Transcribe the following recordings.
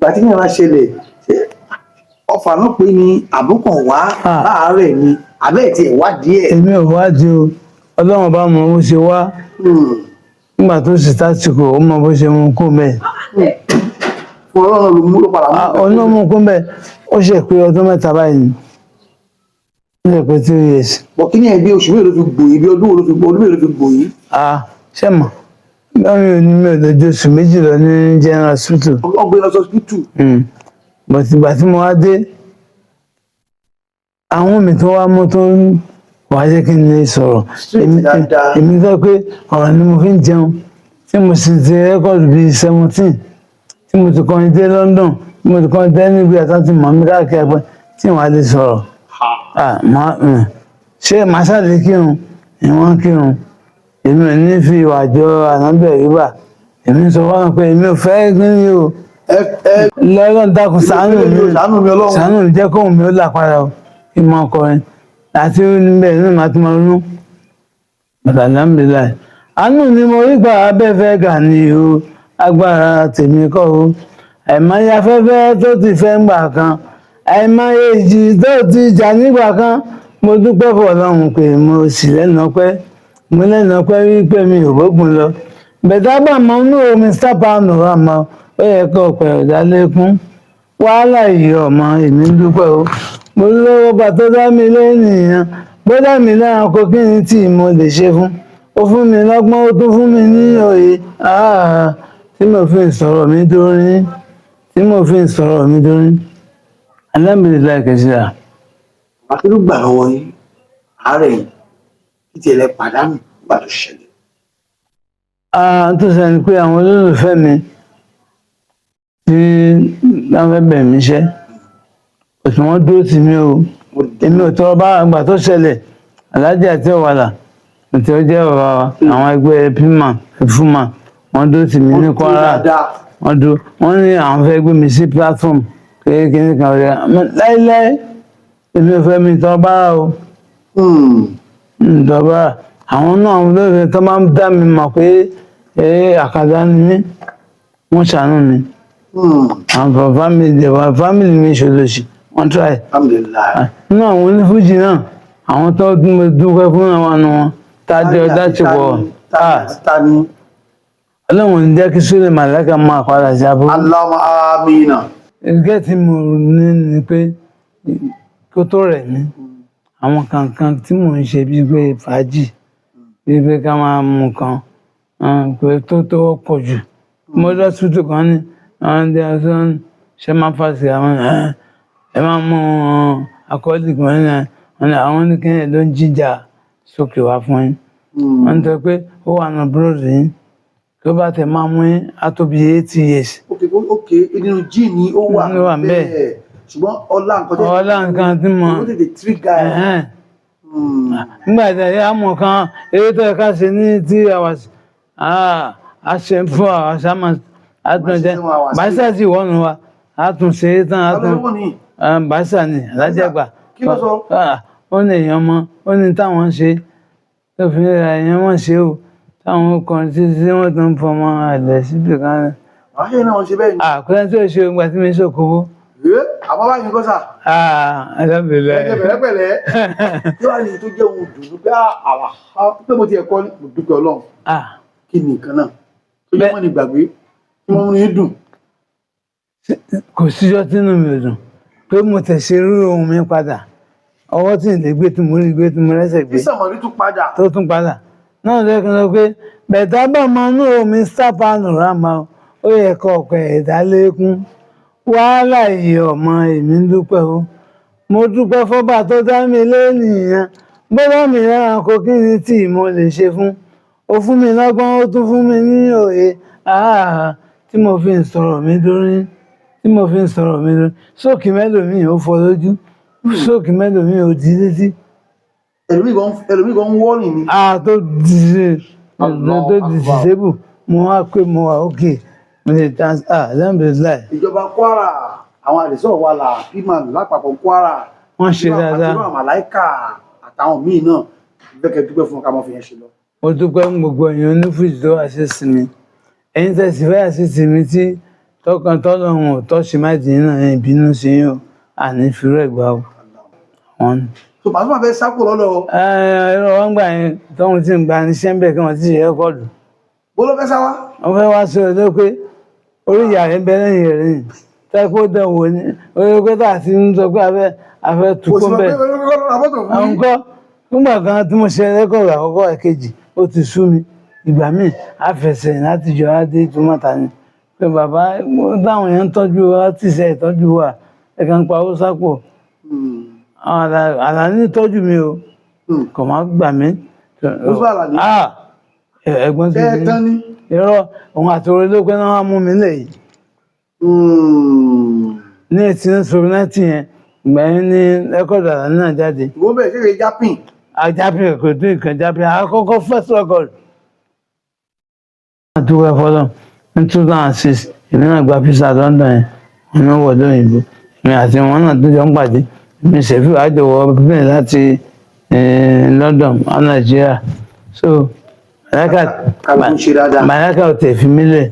Ìgbà tí yẹn wá ṣẹlẹ̀, ṣé ọfà náà pé ní àbúkàn wá láàárẹ̀ ni, àbẹ́ ẹ̀ tiẹ̀ wádìí ẹ̀? Èmi ò wádìí o. Ọlọ́run bá mọ bó ṣe wá. Nígbà tó sì tásìkò, ó mọ bó ṣe mú kó bẹ́ẹ̀. Fún Ọlọ́run ló mú, ló padà mú. Ọ̀nà mú kó bẹ́ẹ̀. Ó ṣe pé ọdún 3 báyìí ni, ó ṣe pé 3 years. Bọ̀ kí ni ẹ̀, bí oṣù mélòó ló fi gbòyìn, bí ọdún wo ló fi gbò, ọdún mélòó ló fi gbòyìn? Ah, ṣé mọ̀ báwo ni, mi ò lè ju oṣù 2 lọ ní general hospital. Ọgbẹ́ lọ hospital. But ìgbà tí mo wá dé, àwọn mi tó wá mú tó ń wá jẹ́ kí n lè sọ̀rọ̀. Straight dáadáa. Èmi fẹ́ pé ọ̀rọ̀ ni mo fi ń jẹun, tí mo sì ti record bíi 17, tí mo ti kọrin dé London, tí mo ti kọrin dé níbi àtàtì mọ̀ mi káàkiri ẹgbẹ́ tí wọ́n á lè sọ̀rọ̀. Ah, ṣé màá ṣàlè kírun? Ìwọ̀n kírun, èmi ò ní fi ìwà jọ ànábẹ̀ ríbà. Èmi ń sọ fún wọn pé èmi ò fẹ́ kí ni o. Ẹ ẹ Lọ́lọ́run, dákun, ṣàánú mi. Ṣàánú mi, Ọlọ́run. Ṣàánú mi, jẹ́ kóhùn mi ó là padà o, kí n máa kọrin àti níbẹ̀ nínú màá tún máa ronú bàtà. Alhamdulillahi, àánú ni mo rí gbà. Abẹ́fẹ́ gà ni o, agbára tèmi kọ́ o. Àìmọye afẹ́fẹ́ tó ti fẹ́ ń gbà kan, àìmọye ìjì tó ti jà nígbà kan. Mo dúpẹ́ fọlọ́run pé mo sì lẹ́nu ọpẹ́, mo lẹ́nu ọpẹ́ wípé mi ò bógun lọ. Bẹ̀dá bá mọ inú omi sápá nùrà mọ́, ó yẹ kó ọpẹ́ ọ̀dà lékún wàhálà yìí. Ọmọ èmi ń dúpẹ́ o. Mo lówó bá tó dá mi lẹ́nìyàn, bó dá mi lẹ́ranko, kí ni tí mo lè ṣe fún? Ó fún mi lọ́gbọ́n, ó tún fún mi ní òye. Ah, tí mo fi ń sọ̀rọ̀ mi dórin, tí mo fi ń sọ̀rọ̀ mi dórin. Alhamdulillahi kẹsíra. Akérò gbà lọ́wọ́ yín, àárẹ̀ yìí, kí tiẹ̀ lẹ pàdánù nígbà tó ṣẹlẹ̀? Ah, tó ṣe ni pé àwọn olólùfẹ́ mi tí wọ́n fẹ́ bẹ̀ mí iṣẹ́, òtún wọ́n dúró tì mí o. Èmi ò tọrọ bá. Àgbà tó ṣẹlẹ̀, Aláàjì àti Ọ̀wàlà àti ọjọ́ bàbá wa, àwọn ẹgbẹ́ pima fúnma, wọ́n dúró tì mí ní Kwara. Dáadáa. Wọ́n dúró, wọ́n ní àwọn fẹ́ gbé mi sí platform kékeré kan rẹ̀. Láíláí, èmi ò fẹ́ mi tọrọ bára o. Tọrọ bára. Àwọn náà, àwọn olóòfẹ́ tó máa ń dá mi mọ̀ pé àkàndá ni mí, wọ́n ṣàánú mi. Àwọn family mi ṣòlòṣì, wọ́n try. Alhamdulillahi. Nínú àwọn onífújì náà, àwọn tó mo dúpẹ́ fún àwọn àna wọn tájọ dáṣepọ̀. Tani? Ọlọ́run ní jẹ́ kí Súlè Màláíkà máa padà sí aburú. Allahumma amina. Ẹgbẹ́ tí mo ní ni pé kó tó rẹ̀ mí, àwọn kankan tí mò ń ṣe, bíi pé fàájì, bíi pé ká máa mú nǹkan pé tó pọ̀ jù. Mo lọ tútù kan ní àwọn ẹni tó ń ṣe máa ń fà sí àwọn ẹ máa mú alcoholic wọn ní àwọn oníkẹ́yìn ló ń jíjà sókè wá fún yín. Wọ́n ń sọ pé ó wà ní búrọ́dì yín, tó bá tẹ̀ máa mú yín á tó bí 80 years. Ok, nínú jíìnì ó wà. Ó wà ńbẹ̀. Bẹ́ẹ̀, ṣùgbọ́n ọlá nǹkan tẹ́ Ọlá nǹkan tí mo ó tètè trigger ẹ̀. Ẹ̀hẹ́n. Nígbà tí a mọ̀ kan eré tó yẹ ká ṣe ní 3 hours, a ṣe 4 hours, a máa a tún jẹ bàṣà sì wọ́nu wa, a tún ṣe é tán, a tún Ọlọ́wọ́ ni. Bàṣà ni alájẹgbà. Kí ló sọ? Ó ní èèyàn mọ, ó ní táwọn ń ṣe tó fi ra èèyàn wọn ṣe o, táwọn kan títí tí wọ́n tún fọmọ àlẹ́ síbi kan. Àwọn ṣe náà wọ́n ṣe bẹ́ẹ̀ ni. Àkúrẹ́ tí ó ṣe ìgbà tí mi ṣòkòwò. Ẹ àwọn báyìí kọ́ sà. Alhamdulillahi. Ẹ pẹ̀lẹ́pẹ̀lẹ́, kí wàá ní tó jẹ́ ohun dùnú pé àwa pé mo ti ẹ̀kọ́, mo dúpẹ́ Ọlọ́run? Kí ni nǹkan náà tó jẹ́ mọ́ ni gbàgbé tí wọ́n mú ní dùn? Kò síjọ́ tínú mi ò dùn pé mo tẹ̀sí irú ohun mi padà, ọwọ́ tí n lè gbé, tí mo rí gbé, tí mo rẹ́sẹ̀ gbé. Tí sàmọ́rí tún padà. Tó tún padà náà lẹ́kùn sọ pé bẹ̀tà bá máa ń omi sápánù rámà, ó yẹ kó ọ̀pẹ ẹ̀dá lékún wàhálà yìí. Ọmọ èmi ń dúpẹ́ o. Mo dúpẹ́ fọ́bà tó dá mi lẹ́nìyàn, bó dá mi lẹ́ranko, kí ni tí mo lè ṣe fún? Ó fún mi lọ́gbọ́n, ó tún fún mi ní òye tí mo fi ń sọ̀rọ̀ mi dórí, tí mo fi ń sọ̀rọ̀ mi dórí sókè. Mẹ́lòmíì ó fọ́ lójú sókè, mẹ́lòmíì ó di létí. Ẹlòmíì gan ń wọ́rìn ni. Tó di tó di disable. Mo wá pé mo wà ókè, mo lè dance. Alhamdulillahi. Ìjọba Kwara, àwọn àdìsọ́ wà là pímàn lápapọ̀ Kwara. Wọ́n ṣe dáadáa. Àti Màláìkà àtàwọn míì náà bẹ́ẹ̀, dúpẹ́ fún ká mọ́ fi yẹn ṣe lọ. Mo dúpẹ́ fún gbogbo èèyàn onífújì tó assist mi, ẹ̀yin tẹ̀sí fẹ́ assist mi tí Tọkàn tọ́lọ́run ò tọ́sí má dì náà ìbínú sí yín o, àní fìrú ẹ̀gbá o. Wọn ni. So Pasuma fẹ́ sápò lọ́dọ̀ Ẹ̀rọ wọn gbà yẹn tóun ti ń gba ní sẹ́ńbẹ̀ kí wọ́n ti ṣe rẹ́kọ̀dù. Bó ló fẹ́ sá wá? Wọ́n fẹ́ wá sí ọjọ́ pé orí ìyá rẹ̀ ń bẹ lẹ́yìn rẹ̀ ni tẹ́kọ̀ dán wò ni orí pé tá a ti ń sọ pé a fẹ́ Kò tukọ̀ sí mọ̀ pé bẹ́ẹ̀. àbọ̀tò fún Àwọn yín. kọ́ nígbà kan tí mo ṣe rẹ́kọ̀dù àkọ́kọ́, ẹ̀kejì, ó ti sú mi. Ìgbà míì á fẹsẹ̀ láti jọ á dé tòmátà ni pé bàbá táwọn èèyàn ń tọ́jú wa ti ṣe ìtọ́jú wa, ẹ̀ kàn ń pa owó sápò. Àwọn Àlàní tọ́jú mi o, kò má gbà mí. Musa Àlàní? Ah, ẹ̀gbọ́n Ṣé ẹ ti tán ní? Irọ́, òun àti orí ló pé náà wá mú mi lẹ̀ yìí ní 1879 yẹn. Ìgbà yẹn ní rẹ́kọ̀dù Àlàní náà jáde. Ìwọ bẹ̀rẹ̀ ṣe é jápìn. Ajápin kò tún ìkàn jápin àkọ́kọ́, first record. Àdúgbò fọlọ́ ní 2006, èmi náà gba visa London yẹn, wọn náà wọ̀ lóyìnbó, èmi àti wọn náà tó jọ ń pàdé. Èmi ṣèfì àjọwọ́ bẹ́ẹ̀ láti London wá Nàìjíríà. So màláka Kálukú ṣe dáadáa. Màláka ò tẹ̀ fi mí lẹ̀.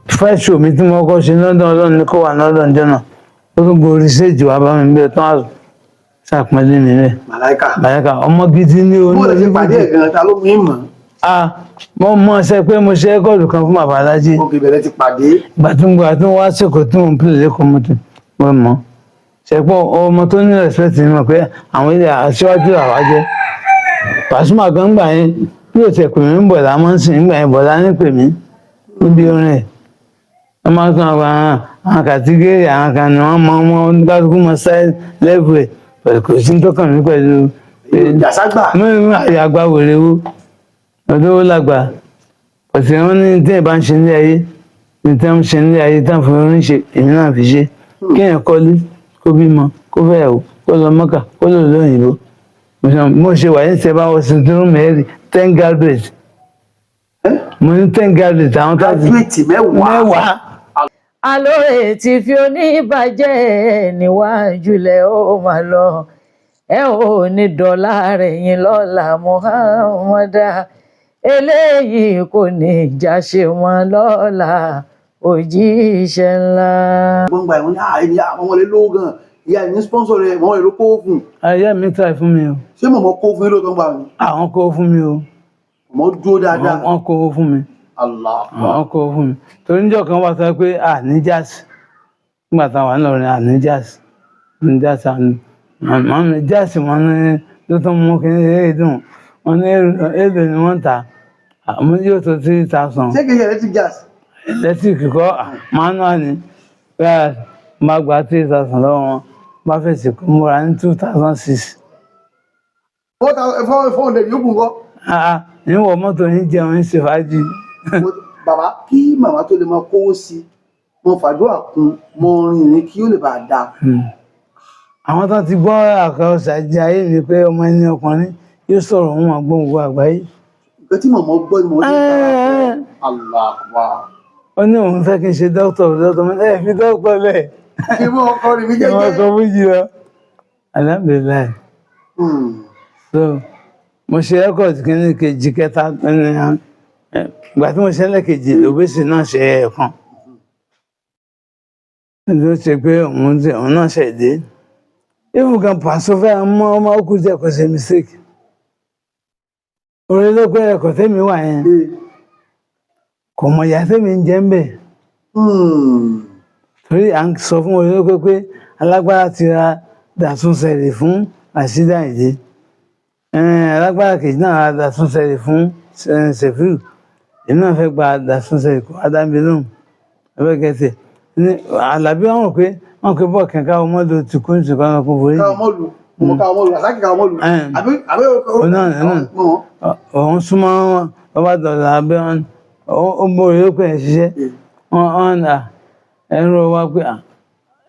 First show mi tí mo kọ́ ṣe London, Ọlọ́run ní kó wà London jọ náà, ó tún gorí stage wá bá mi bẹ́ẹ̀ tó wá ṣàpọ́nlé mi bẹ́ẹ̀. Màláìka. Màláka ọmọ gidi ní Bó lè ṣe pàdé ẹ̀ gan-an, ta ló mú ìmọ̀? Ah, mo mọ ṣe pé mo ṣe rẹ́kọ̀dù kan fún bàbá alájí. Òkè bẹ̀rẹ̀ ti pàdé. Ìgbà tí mo gbà tí mo wá sèkò tí mo ń pèlè lẹ́kọ̀ọ́, mo ti mo mọ̀ ṣe pé ọmọ tó ní respect ni mo pé àwọn ilé aṣíwájú làwa jẹ́. Pasuma gan gbà yẹn bí o tẹ̀ pè mí ń bọ̀dá máa ń sìn ń gbà yẹn, bọ̀dá ní pè mí níbi orin ẹ̀. Wọ́n máa ń tún àwọn category àwọn kan ni wọ́n mọ ọmọ oníkálukú mọ sáì lẹ́bù ẹ̀ pẹ̀lú. Kò sí tó kàn mí pẹ̀lú Jàságbà. Mímú àgbà wèrè wo olówó làgbà ọ̀sẹ̀ wọn ní tí ẹ̀ bá ń ṣe ní ayé ní tí wọ́n ń ṣe ní ayé tí wọ́n fi orin ṣe, èmi náà fi ṣe. Kéèyàn kọ́lé, kó bímọ, kó fẹ́yàwó, kó lọ Mọ́kà, kó lọ lóyìnbó. Mo ṣe wà ní tẹ́ bá wọ sitting mẹ́rin, 10 graduate. Mo ní 10 graduate, àwọn tó ti Graduate 10. 10. Alóore tí fi oníbàjẹ́ níwájú lẹ̀ ó máa lọ, ẹ ò ní dọ́là rẹ̀ yín lọ́la Muhammadu, eléyìí kò ní ìjà ṣe wọn lọ́la òjíṣẹ́ ńlá. Wọ́n gba ìwọ̀n ní àìní àwọn ọmọlẹ́ lówó gan. Ìyá ẹ̀ ní sponsor rẹ̀, wọ́n lè ló kówó fún un. Ayé mi tà fún mi o. Ṣé mọ̀mọ́ kó fún yín lóòótọ́ gbà ní? Àwọn kó fún mi o. Mọ̀mọ́ dúró dáadáa. Wọ́n kó fún mi. Allah. Wọ́n kó fún mi torí níjọ́ kan wà sọ pé à ní jazz nígbà táwọn ńlọrin, à ní jazz, ní jazz, àní màmá mi jazz wọn ní ló tún mú kí ní eré dùn. Wọn ní èlò ni wọ́n ń tà, àmọ́ yóò tó 3,000. Ṣé kìí ṣe electric jazz? Electric kọ́, manual ni. Bẹ́ẹ̀ máa gba 3,000 lọ́wọ́ wọn, bá fèsì kó múra ní 2006. 4,000, 400 yókù ńkọ́? Níwọ̀ mọ́tò yín jẹun ń ṣe fàájì. Bàbá, kí màmá tó lè máa kówó sí i, mo fàdúrà kún, mo rìn ìrìn kí ó lè bàa dáa. Àwọn tó ti gbọ́ àkọsàjì ayé mi pé ọmọ ẹni ọkùnrin yóò sọ̀rọ̀, wọn máa gbóhùn gbogbo àgbáyé. Nǹkan tí màmá gbọ́ ni mo ti ń tara. Allah akbar. Ó ní òun fẹ́ kí n ṣe dókítà, dókítà. Mo ní ẹ fi dókítà lẹ̀. Kí mọ́ ọkọ rẹ̀ mi Kí wọ́n jẹ́jẹ́. kọ fújì lọ. Alhamdulillahi. So mo ṣe record kìíní, kejì, kẹta. Ìgbà tí mo ṣe lẹ́kejì, Òbésì náà ṣe ẹ̀ẹ̀kan ló ṣe pé òun ti òun náà ṣe dé ibùkún pàṣẹ fẹ́ mọ́ ọmọ ó kú jẹ́ kó ṣe mistake. Orí ló pé ẹ̀kọ́ tẹ́mi wà yẹn, kò mọ̀ ìyá tẹ́mi ń jẹ́ ń bẹ̀, torí à ń sọ fún orí ló pé alágbára ti ra Datsun sẹ̀lì fún Rasheed Ayinde, alágbára kejì náà ra Datsun sẹ̀lì fún Sefiu, èmi náà fẹ́ gba Datsun sẹ̀lì, kó adámi lóhùn ẹgbẹ́ gẹ̀ẹ́sì ní Àlàbí. Wọn rò pé wọn kò bọ̀ kẹ̀kẹ́ àwọn ọmọdé ti kú ní ṣùgbọ́n kò forí. Káwọn mọ́lù, mo káwọn mọ́lù, àsákì káwọn mọ́lù. Àbí Òun náà náà. Òun súnmọ́ wọn bàbá dọ̀là abẹ́ wọn, ó borí ó pè é ṣiṣẹ́ wọn wọn à ẹ̀rọ wa pé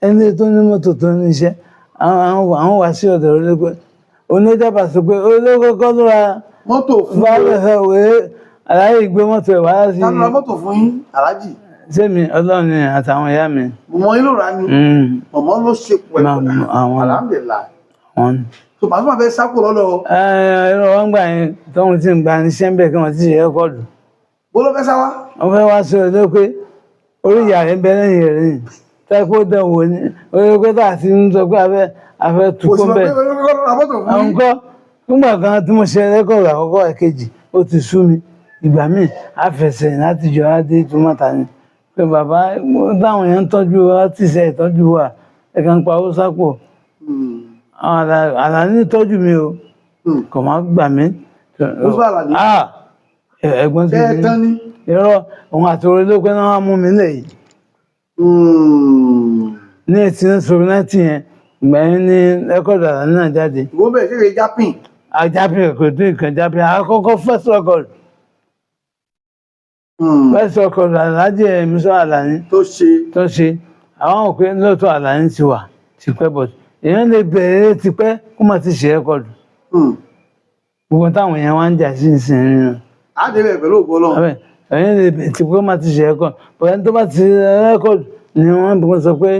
ẹni tó ní mọ́tò tó ní iṣẹ́ àwọn wá sí ọ̀dọ̀ olóko oníjàmbá sọ pé olóko kọ́ ló ra mọ́tò fún bá fẹ́ wé aláyé gbé mọ́tò ẹ̀ wá sí. Ta ló ra mọ́tò fún yín, aláàjì? Sẹ́mi Ọlọ́run ni àtàwọn ìyá mi. Mọ̀mọ́ yín ló rà ní? Mọ̀mọ́ ló ṣe pẹ̀lú? Alhamdulillah. Àwọn. So Pasuma fẹ́ sápò lọ́dọ̀? Ẹ̀rọ wọn gbà yẹn tóun ti ń gba ní sẹ́ńbẹ̀ kí wọ́n ti ṣe record. Bó ló fẹ́ sá wá? Wọ́n fẹ́ wá sí ọjọ́ pé Orí ìyá rẹ̀ ń bẹ lẹ́yìn rẹ̀ ni tẹ́kọ̀ dán wò ni orí pé tá a ti ń sọ pé afẹ́ Kò tukọ̀ sí bẹ́ẹ̀. pé ra mọ́tò fún Àwọn yín. kọ́ nígbà kan tí mo ṣe rẹ́kọ̀dù àkọ́kọ́, ẹ̀kejì, ó ti sú mi. Ìgbà míì àfẹsẹ̀ láti jọ adé tòmátà ni pé bàbá táwọn èèyàn ń tọ́jú wa ti ṣe ìtọ́jú wa, ẹ̀ka ń pa owó sápò. Àwọn Àlàní tọ́jú mi o, kò má gbà mí. Musa Àlàní? Ah, ẹ̀gbọ́n Ṣé ẹ ti tán ní. Irọ́, òun àti orí ló pé náà wá mú mi lẹ́yìn ní 1879 yẹn. Ìgbà yẹn ní rẹ́kọ̀dù Àlàní náà jáde. Ìwọ́n bẹ̀rẹ̀ ṣe é jápìn. Ajápin kò dín nǹkan jápin àkọ́kọ́, first record, first record Alhaji Musa Àlàní tó ṣe. Tó ṣe. Àwọn òpin lóòótọ́ Àlàní ti wà tipẹ́, but èèyàn lè bẹ̀rẹ̀ tipẹ́ kó má ti ṣe record. Gbogbo táwọn èèyàn wá ń jà sí ìsìn nínú. Á débẹ̀ pẹ̀lú ògo Ọlọ́run. Abẹ́ èèyàn lè bẹ̀rẹ̀ tipẹ́ kó má ti ṣe record, but ẹni tó bá ti ṣe record ni wọ́n bí sọ pé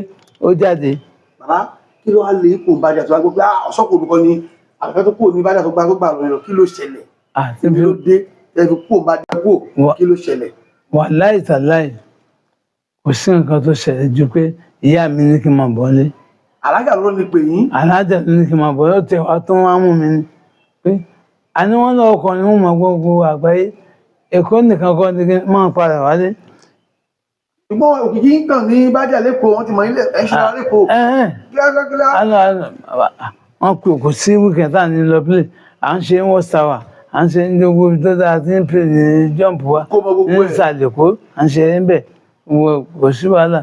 ó jáde. Bàbá, kí ló wá lè kó bàjẹ́ tó wá gbọ́ pé ọ̀sọ́kò olùkọ́ ni àfẹ́ tó kúrò ní bàjẹ́ tó gbà tó gbà lọ, kí ló ṣẹlẹ̀? Àti Kí ló dé ẹ fi kúrò bàjẹ́ kúrò? Kí ló ṣẹlẹ̀? Wàláì tàláì, kò sí nǹkan tó ṣẹlẹ̀ ju pé ìyá mi ní kí n máa bọ̀ nílé. Alájà ló ní pè yín? Alájà ló ní kí n máa bọ̀. Yóò tẹ̀ wá tó wá mú mi ni pé àní wọ́n lọ ọkọ̀ ni wọ́n mọ̀ gbogbo àgbáyé, Èkó nìkan kọ́ ni kí n máa padà wálé. Ṣùgbọ́n òkìkí ń kàn ní bàjẹ́ lẹ́kọ̀ọ́, wọ́n ti mọ̀ ilé ẹ̀ ṣe lẹ́kọ̀ọ́. Ẹ̀hẹ́n. Kílákílá. Wọ́n kò sí weekend tá à ní lọ play. À ń ṣe ní Watch Tower, à ń ṣe ní gbogbo ibi tó dáa tí ń play ní jump wa Kó mọ gbogbo ní ẹ̀. ìsàlẹ̀ Èkó, à ń ṣe níbẹ̀. Kò sí wàhálà.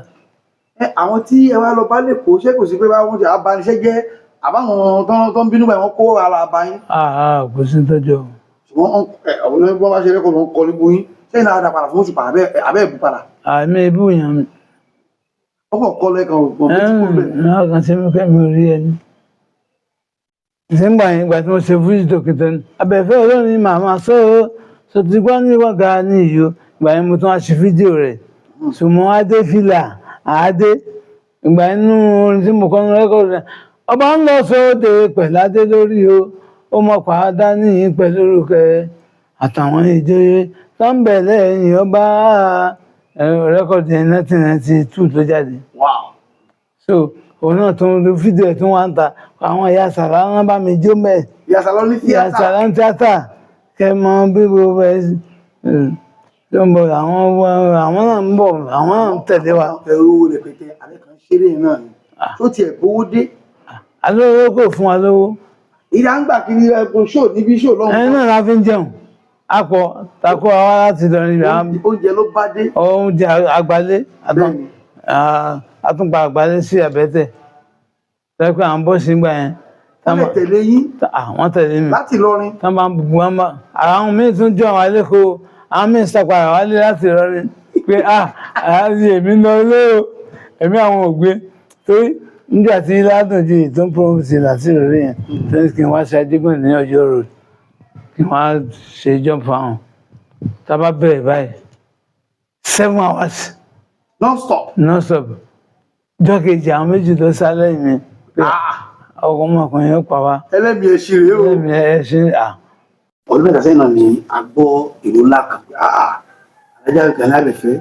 Ẹ, àwọn tí ẹ wá lọ bá lẹ́kọ̀ọ́, ṣé kò sí pé báwọn ti abániṣẹ́ jẹ́ àbáwọn tó ń bínú báyìí, wọ́n kó ara bá yín? Ah, kò sí tọ́jú o. Ṣùgbọ́n ẹ, àwọn onígbọ́n bá ṣe rẹ́kọ̀ọ́ ló ń kọ níbo yín sẹ́yìn náà dá padà fún oṣù padà abẹ́ ẹ̀bù padà? Àmì ibú yẹn mi. Wọ́n kàn kọ́ lẹ́kàn ògbọ̀n pé tí kò bẹ̀. Náà kan ṣe mí pé mi ò rí ẹni. Nígbà yẹn, ìgbà tí mo ṣe fújì dókítà ni abẹ́fẹ́ olórin màmá sọ sọ ti gbọ́ ní wọ́gà ní ìyó. Ìgbà yẹn mo tún wá ṣe fídíò rẹ̀ sùnmọ́ adé fìlà àádé. Ìgbà yẹn nínú orin tí mo kọ́ ní rẹ́kọ̀dù rẹ̀, ọba ń lọ sóde pẹ̀lú adé lórí o, ó mọ̀ pàdá níyìn pẹ̀lú orúkọ àtàwọn ìjòyè tó ń bẹ̀ lẹ́yìn ọba. Rẹ́kọ̀dù yẹn 1992 ló jáde. So òun náà tó ń lo fídíò ẹ̀ tó wá ń ta, àwọn ìyá sàrà wọn bá mi jó mẹ́ẹ̀. Ìyá Sàlọ́ ní Ìyá tíátà. Sàrà ń tíátà kẹ mọ bí gbogbo ẹ tó ń bọ̀. Àwọn náà ń bọ̀, àwọn náà ń tẹ̀lé wa. Ẹrú rẹpẹtẹ alẹ́ kan ṣeré náà ni tó tiẹ̀ gbowó dé. Alówó kò fún wa lówó. Ìyá ń gbà kiri ẹkùn ṣó níbi ṣó lọ́hùn. Ẹni náà la fi ń jẹun, akọ takọ wa láti lọ níbi àwọn Oúnjẹ ló bá dé. Oúnjẹ àgbálé. Bẹ́ẹ̀ni. Àtúnpa àgbálé sí àbẹ́tẹ̀ lẹ́pẹ́ àwọn bọ́ọ̀sì ń gbà yẹn. Wọ́n lè tẹ̀lé yín? Wọ́n tẹ̀lé mi. Láti Ìlọrin? Tán bá ń bu wọn bá àwọn míì tún jọ àwọn alẹ́kọ̀ọ́, àwọn míì sàpàrà wálé láti Ìlọrin pé ah, àyàfi èmi lọ ilé o, èmi àwọn ò gbé, torí nígbà tí ládùn jì tó ń promote láti Ìlọrin yẹn tó ní kí n wá ṣe Ajégùn ní Ọjọ́ Road, kí n wá ṣe jump fáwọn, tá a bá bẹ̀rẹ̀ báyìí, 7 hours Non stop. Non stop. Jọ́ kejì, àwọn méjì ló sá lẹ́yìn mi pé ọkọ̀ ọmọkùnrin yóò pa wá. Ẹlẹ́mìí ẹṣin rèé o. Lẹ́yìn ẹ̀ ṣe à. Ọdún 3 sẹ́yìn náà ni a gbọ́ ìlú ńlá kan pé Alájà Gani Abẹ́fẹ́,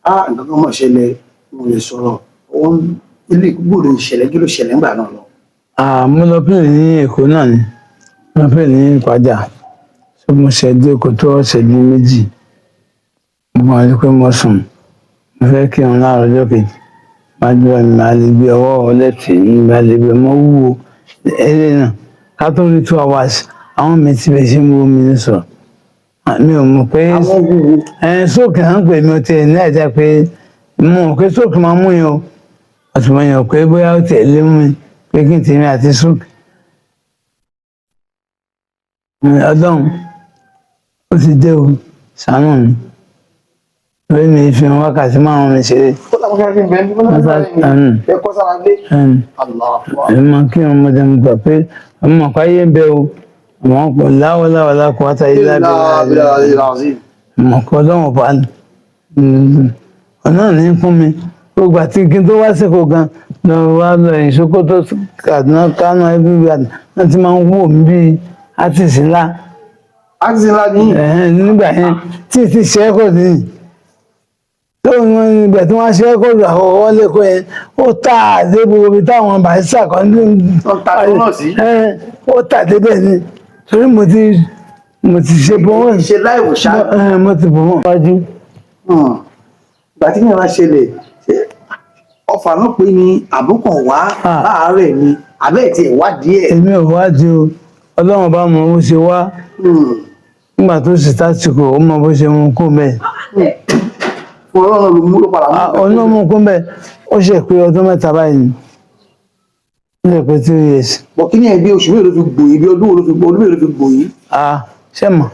nǹkan kan mọ̀ ṣẹlẹ̀, wọn lè sọ̀rọ̀ òun ilé gbòòrò ìṣẹ̀lẹ̀. Kí ló ṣẹlẹ̀ ńgbà náà lọ? Mo lọ play ní Èkó náà ni, mo lọ play ní Ìpàjà. So mo ṣe dé Èkó tó ọ̀sẹ̀ bíi 2, mo máa rí pé mo sùn, mo fẹ́ kí n láàárọ̀ ọjọ́ kejì, máa jọ mi máa lè gbé ọwọ́ lẹ́tì mi, máa lè gbé mọ́ wúwo eré náà. Ká tó rí 2 hours, àwọn mi ti bẹ̀ sí mú mi ní sọ, mi ò mọ̀ pé Àwọn wúwo? Ẹ̀ sókè à ń pè mí, ó tiẹ̀ ní àìjá pé mo mọ̀ pé sókè máa mú yẹn o, àtùmọ̀ yẹn pé bóyá ó tẹ̀lé mú mi pé kí n tèmi àti sókè. Ọlọ́run ó ti dé o, ṣàánú mi lórí mi fi wákàtí 5 mi ṣeré. Kó làwọn fẹ́ẹ́ fi bẹ́ẹ̀ bí wọ́n fẹ́ kọ́ sára lé. Ẹ máa kí ọmọdé mi gbà pé ọmọ àpáyé ń bẹ o, àwọn kò láwọláwọ lákò wáta yìí lábẹ́ mọ̀ kọ́ lọ́wọ́ bá ọ̀nà ní fún mi. Gbogbo àti kí n tó wá sẹ́kọ̀ọ́ gan lọ wá lọ Ìṣókótó, Kaduna, Kánò, everywhere wọ́n ti máa ń wò mí bíi artist ńlá. Artist ńlá ní. Nígbà yẹn tí ì ti ṣe é kò ní. Tó wọn nígbà tí wọ́n ṣe rẹ́kọ̀dù àkọ́kọ́ lẹ́kọ̀ọ́ yẹn, ó tà dé gbogbo ibi táwọn Barrister kan ní. Wọ́n ta tó náà sí. Ẹ, ó tà débẹ̀ ni, torí mo ti ṣe bọ́ wọ́n. Ṣe láìwò ṣá. Ẹ, mo ti bọ̀ wọ́n wájú. Ìgbà tí yẹn bá ṣẹlẹ̀, ṣé ọfà náà pé ní àbúkàn wá láàárẹ̀ ni àbẹ́ẹ̀ tí ẹ̀ wádìí ẹ̀? Èmi ò wádìí o, Ọlọ́run bá mọ bó ṣe wá. Nígbà tó sì tásìkò, ó mọ bó ṣe mú kó bẹ́ẹ̀. Fún Ọlọ́run ló mú ló padà mú. Ọ̀nà mú kó bẹ́ẹ̀. Ó ṣe pé ọdún 3 báyìí ni, ó ṣe pé 3 years. Bọ̀ kí ni ẹ̀, bí oṣù mélòó ló fi gbòyìn, bí ọdún wo ló fi gbò, ọdún mélòó ló fi gbòyìn? Ah, ṣé mọ̀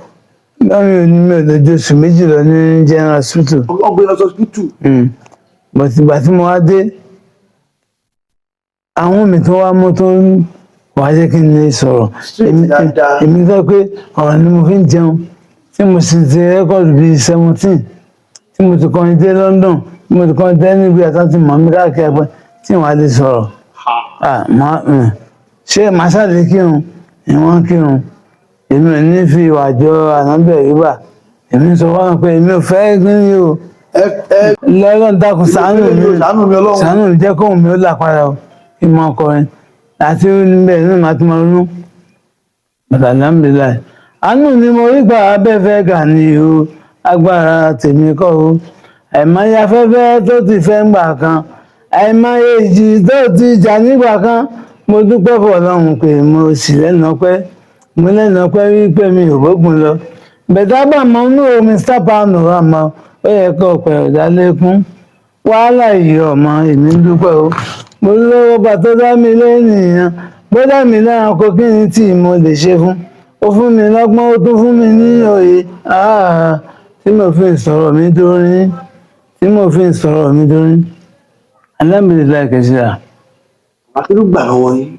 báwo ni, mi ò lè ju oṣù 2 lọ ní general hospital. Ọgbẹ́ lọ sọ́sibítù. But ìgbà tí mo wá dé, àwọn mi tó wá mú tó ń wá jẹ́ kí n lè sọ̀rọ̀. Straight dáadáa. Èmi fẹ́ pé ọ̀rọ̀ ni mo fi ń jẹun, tí mo sì ti record bíi 17, tí mo ti kọrin dé London, tí mo ti kọrin dé níbi àtàtì mọ̀ mi káàkiri ẹgbẹ́, tí wọ́n á lè sọ̀rọ̀. Ah, ṣé màá ṣàlè kírun? Ìwọ̀n kírun, èmi ò ní fi ìwà jọ ànábẹ̀ ríbà. Èmi ń sọ fáwọn pé èmi ò fẹ́ gbé o. Ẹ ẹ. Lọ́lọ́run dákun, ṣàánú mi. Ṣàánú mi, Ọlọ́run. Ṣàánú mi, jẹ́ kóhùn mi ó là padà o, kí n máa kọrin àti níbẹ̀ ní màá tún máa ronú bàtà. Alhamdulillahi, àánú ni mo rí gbà, abẹ́fẹ́ gà ní o, agbára tèmi kọ́ o. Àìmọye afẹ́fẹ́ tó ti fẹ́ ńgbà kan, àìmọye ìjì tó ti jà nígbà kan, mo dúpẹ́ fọlọ́run pé mo sì lẹ́nu ọpẹ́. Mo lẹ́nu ọpẹ́ wípé mi ò bógun lọ bẹ̀dá bá mọ inú omi sábà nù àmọ́ ó yẹ kó ọpẹ́ ọ̀dà lékún wàhálà yìí ọmọ. Èmi ń dúpẹ́ o, mo lówó bá tó dá mi lẹ́nìyàn, bó dá mi lẹ́ranko, kí ni tí mo lè ṣe fún? Ó fún mi lọ́gbọ́n, ó tún fún mi ní òye. Ah, tí mo fi ń sọ̀rọ̀ mi dórin, tí mo fi ń sọ̀rọ̀ mi dórin, alhamdulillahi kẹsíra. Akérò gbà lọ́wọ́ yín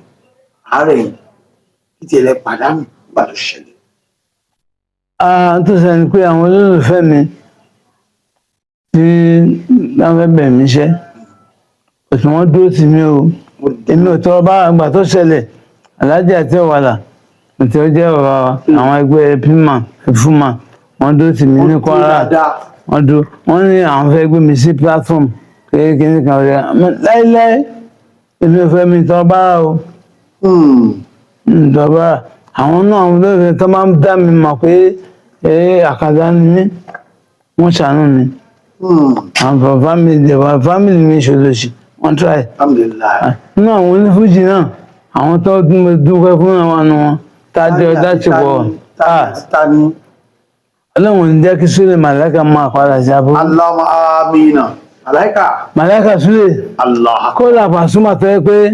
àárẹ̀ yìí, kí tiẹ̀ lẹ pàdánù nígbà tó ṣẹlẹ̀? Ah, tó sẹ́ni pé àwọn olólùfẹ́ mi tí wọ́n fẹ́ bẹ̀ mí iṣẹ́, òtún wọn dúró tì mí o. Èmi ò tọrọ bá. Àgbà tó ṣẹlẹ̀, aláàjì àti ọ̀wàlà àti ọjọ́ bàbá wa, àwọn ẹgbẹ́ pima fúnma, wọ́n dúró tì mí ní Kwara. Dáadáa. Wọ́n dúró, wọ́n ní àwọn fẹ́ gbé mi sí platform kékeré kan rẹ̀. Láíláí, èmi ò fẹ́, mi tọrọ bára o, tọrọ bára. Àwọn náà, àwọn olóòfin tó máa ń dá mi mọ̀ pé ee, àkàndá ni mí, wọ́n ṣàánú mi. Àwọn family, family mi ṣòlòṣì, wọ́n try. Alhamdulillahi. Nínú àwọn onífújì náà, àwọn tó mo dúpẹ́ fún àwọn àna wọn tájọ láti pọ̀. Tani? Ọlọ́run ní jẹ́ kí Súlè Màláìka máa padà sí aburú. Allahumma amina, Màláíkà. Màláìka Súlè. Allah. Kódà Pàṣúmà, tó yẹ pé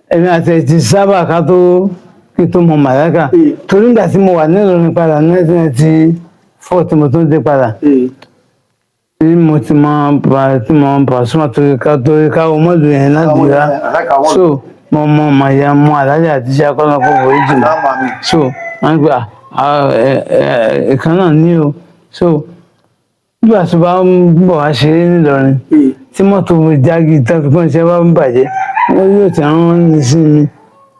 èmi àti ẹ̀ ti sábà ká tó kí tó mọ Màláìka, torí nígbà tí mo wà nílùú padà ní 1994 tí mo tó dé padà, tí mo ti mọ tí mo Pàṣúmà, torí ká ọmọdé yẹn láti rà. Màláíkà wọn. So mo mọ màyà mọ alájà àti iṣẹ́ akọ́nàkọ́ forí jù. Allahumma amin. So wọ́n gbà ìkan náà ní o. So nígbà tó bá ń bọ̀ wá ṣeré nílọrin, tí mọ́tò jági tàbí ṣe bá ń bàjẹ́, wọ́n yóò tẹ̀ wọ́n ní sí mi.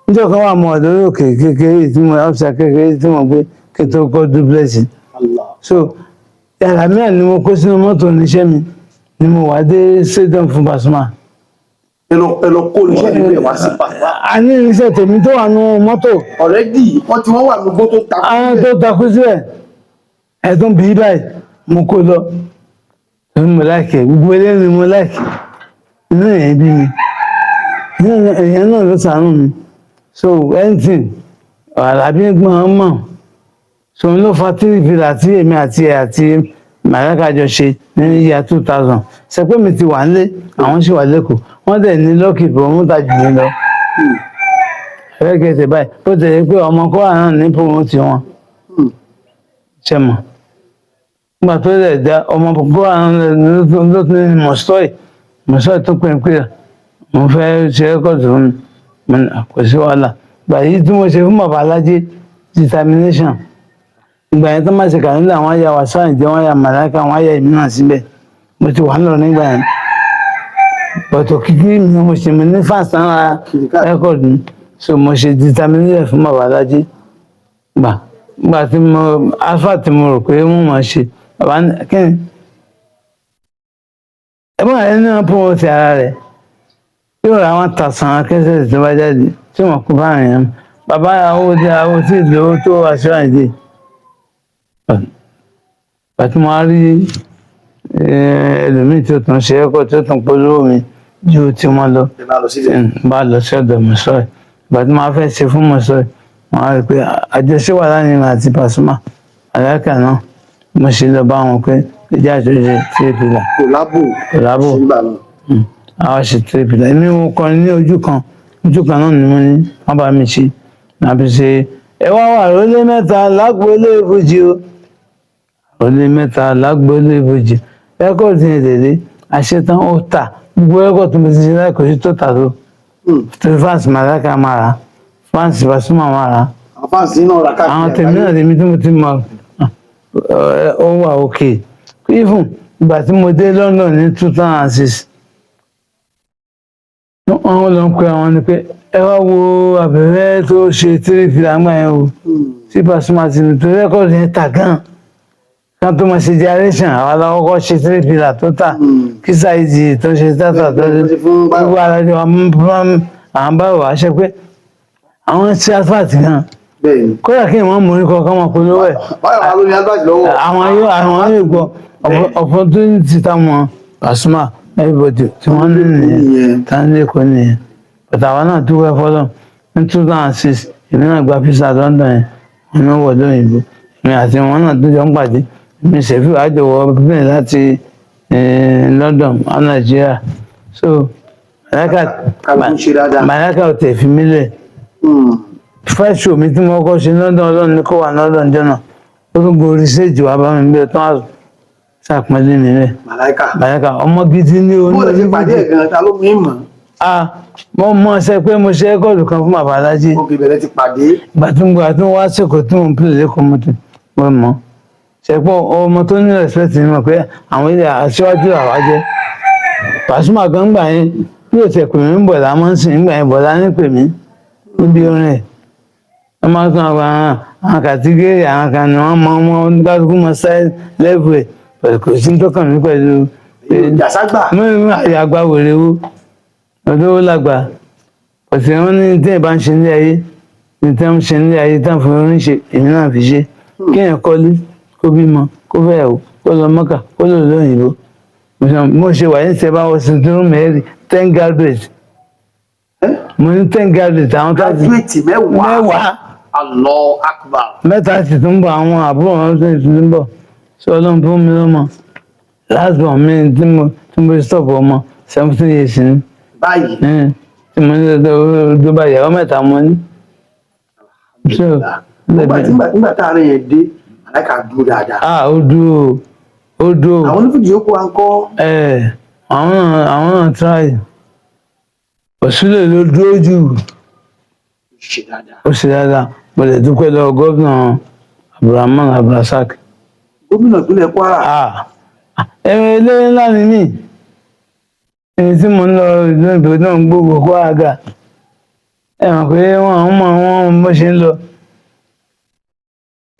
Níjọ́ kan wà, mọ́ ọ̀dọ́ òkè kékeré tí mo ọ́fíìsà kékeré tí mo gbé kí n tó kọ́ duplex. Allah. So yàrá mìíràn ni mo kó sínú mọ́tò oníṣẹ́ mi ni mo wà dé stadium fún Pasuma. Ẹ lọ kó oníṣẹ́ níbẹ̀ wá sí Pasuma? A ní irinṣẹ́ tèmi tó wà nínú mọ́tò. Already wọ́n ti wọ́n wà lógbó tó takú. Àwọn tó takú síbẹ̀, ẹ̀tún bí báyìí mo kó lọ, torí mo like gbogbo eléyìí, mo like inú èèyàn bí mi, inú èèyàn náà ló ṣàánú mi. So anything Àlàbí gbọ́n mọ̀, so n ló fa three pillar tí èmi àti ẹ̀ àti Màláíkà jọ ṣe ní year 2000. Ṣe pé mi ti wà nílé, àwọn sì wà lẹ́kọ̀ọ́, wọ́n dẹ̀ ní lucky promoter jù mí lọ. Ẹ̀rẹ́gẹ̀ẹ́sẹ̀ báyìí, bó ti yẹ pé ọmọ kọ́ra náà ní promote wọn, ṣe mọ̀ nígbà tó lè dá ọmọ kọ́ra náà ló tún ní mọ̀sọ́ì mọ̀sọ́ì tó pè é pé mo fẹ́ ṣe record fún mi. Mo ní, kò sí wàhálà. Gbà yìí tí mo ṣe fún bàbá alájẹ determination, ìgbà yẹn tó má ṣe kànílà, wọn ya wàsá ìjẹ, wọn ya Màláìka, wọn ya èmi náà síbẹ̀. Mo ti wà ń lọ nígbà yẹn, bọ̀tọ̀ kíkí mi mo ṣe, mo ní fans náà record mi. So mo ṣe determination fún bàbá alájẹ. Gbà tí mo alpha tí mo rò pé wọ́n máa ṣe, bàbá ní kí ni. Ẹ̀gbọ́n rẹ̀ náà promote ara rẹ̀, yóò ra 1,000 akẹ́sẹ̀ tó bá jáde tí wọ́n kó bá yẹn. Bàbá àwọn tí àwọn tí ìlú tó aṣọ àìdè pàtó mo á rí ẹlòmíì tó tún ṣe ẹ̀kọ́ tó tún polówó mi ju tí wọ́n lọ. Ẹ máa lọ síbẹ̀. Bá lọ sí ọ̀dọ̀ mọ̀sọ́ọ̀ ìgbà tí màá fẹ́ ṣe fún mọ̀sọ́ọ̀, wọ́n á rí i pé àjọṣe wà láàrin mi àti Pasuma àlákà náà. Mo ṣe lọ bá wọn pé ìjà àjọṣe tí èpì là Kòlábò. Kòlábò. Sígbà náà. Àwọn ṣe tí èpì là. Èmi mo kọrin ní ojú kan, ojú kan náà ni mo ní wọ́n bá mi ṣe nàbí ṣe. Ẹ wá wà rólé mẹ́ta lágboolé ìbòjì o, rólé mẹ́ta lágboolé ìbòjì. Rẹ́kọ̀dì yẹn dèdè àṣetán, ó tà. Gbogbo rẹ́kọ̀dì tó mo ti ṣe láì kò sí tó tà tó torí fans Màláíkà máa rà, fans Pasuma máa rà. Àwọn fans náà rà káàkiri. Àwọn tèmi náà, tèmi tí mo ti mọ ó wà òkè. Even ìgbà tí mo dé London ní 2006, wọ́n lọ ń pe àwọn ni pé ẹ wá wo Abẹ́fẹ́ tó ṣe tírífì àgbà yẹn o, tí Pasuma ti ní torí rẹ́kọ̀dì yẹn tà gan kan tó máa ṣe generation. Àwọn alákọ̀ọ́kọ́ ṣe tírífì là tó tà kí Saheed tó ṣe tátà tó ṣe gbogbo ara jọ à ń bá wà ṣe pé àwọn ṣe advert gan. Bẹ́ẹ̀ni. Kódà kí wọ́n mú orí kọ̀ọ̀kan máa polówó ẹ̀. Báyọ̀ wà lórí advice lọ́wọ́. Àwọn yóò gbọ́ opportunity táwọn Pasuma, everybody tí wọ́n ní nìyẹn, tá ní Èkó nìyẹn. But àwọn náà dúpẹ́ fọlọ́. Ní 2006, èmi náà gba visa London yẹn, wọn ní wọ̀ lóyìnbó. Èmi àti wọn náà tó jọ ń pàdé, èmi ṣèfì àjọwọ́ bẹ́ẹ̀ láti London wá Nàìjíríà. So Màláíkà Kálukú ń ṣe dáadáa. Màláíkà ò tẹ̀ fi mí lẹ̀. First show mi tí mo kọ́ ṣe London, Ọlọ́run ní kó wà London jọ́nà, ó tún gorí stage wá bá mi bí ọtún àrùn ṣàpọ́nlé mi rẹ̀. Màláíkà. Màláíkà ọmọ gidi ní Bó lè ṣe pàdé ẹ̀ gan, ta ló mú ìmọ̀? Ah, mo mọ ṣe pé mo ṣe rẹ́kọ̀dù kan fún bàbá alájí. Òkè bẹ̀rẹ̀ ti pàdé. Ìgbà tí mo gbà tí mo wá sèkò tí mo ń pèlè lẹ́kọ̀ọ́, mo ti mo mọ̀ ṣe pé ọmọ tó ní respect ni mo pé àwọn ilé aṣíwájú àwa jẹ́. Pasuma gan gbà yẹn bí o tẹ̀ pè mí ń bọ̀dá máa ń sìn ń gbà yẹn, bọ̀dá ní pè mí níbi orin ẹ̀. Wọ́n máa ń tún àwọn kàtígérì, àwọn kan ní wọ́n mọ ọmọ oníkálukú mọ sáì lẹ́bù ẹ̀ pẹ̀lú. Kò sí tó kàn mí pẹ̀lú. Jàságbà. Mímú àgbà wèrè wo ọdún ó lágbà ọ̀sẹ̀ wọn ní tí ẹ̀ bá ń ṣe ní ayé ní tí wọ́n ń ṣe ní ayé tí wọ́n fi orin ṣe, èmi náà fi ṣe. Kéèyàn kọ́lé, kó bímọ, kó fẹ́yàwó, kó lọ Mọ́kà, kó lọ lóyìnbó. Mo ṣe wà ní sẹ́bà wọ́n sì tún mẹ́rin 10 graduate. Mo ní 10 graduate àwọn tó ti Graduate 10. 10. Allahu Akbar. Mẹ́ta sì tún bọ̀, àwọn àbúrò wọn sì tún bọ̀. Sọ Ọlọ́run fún mi lọ́mọ, last born mi tí mo stop ọmọ 17 years ni. Báyìí. Tí mo ní tó bá ìyàwó mẹ́ta mo ní. So, Nígbà tá àárín yẹn dé, Màláíkà dúró dáadáa. Ah, ó dúró, ó dúró. Àwọn onífújì yòókù wa ń kọ́. Ẹ àwọn náà try. Òsúlẹ̀ ló dúró jù. Ṣe dáadáa. Ó ṣe dáadáa. Mo lè dúpẹ́ lọ́wọ́ gómìnà Abdulrahman Abdulrasaq. Gómìnà ìpínlẹ̀ Kwara. Ah, ẹ̀rọ eléré ńlá ni mí. Ẹni tí mo ń lọ ìlú ìbò náà ń gbógun kó àga. Ẹ mọ̀ pé wọ́n mọ̀ wọ́n bó ṣe ń lọ.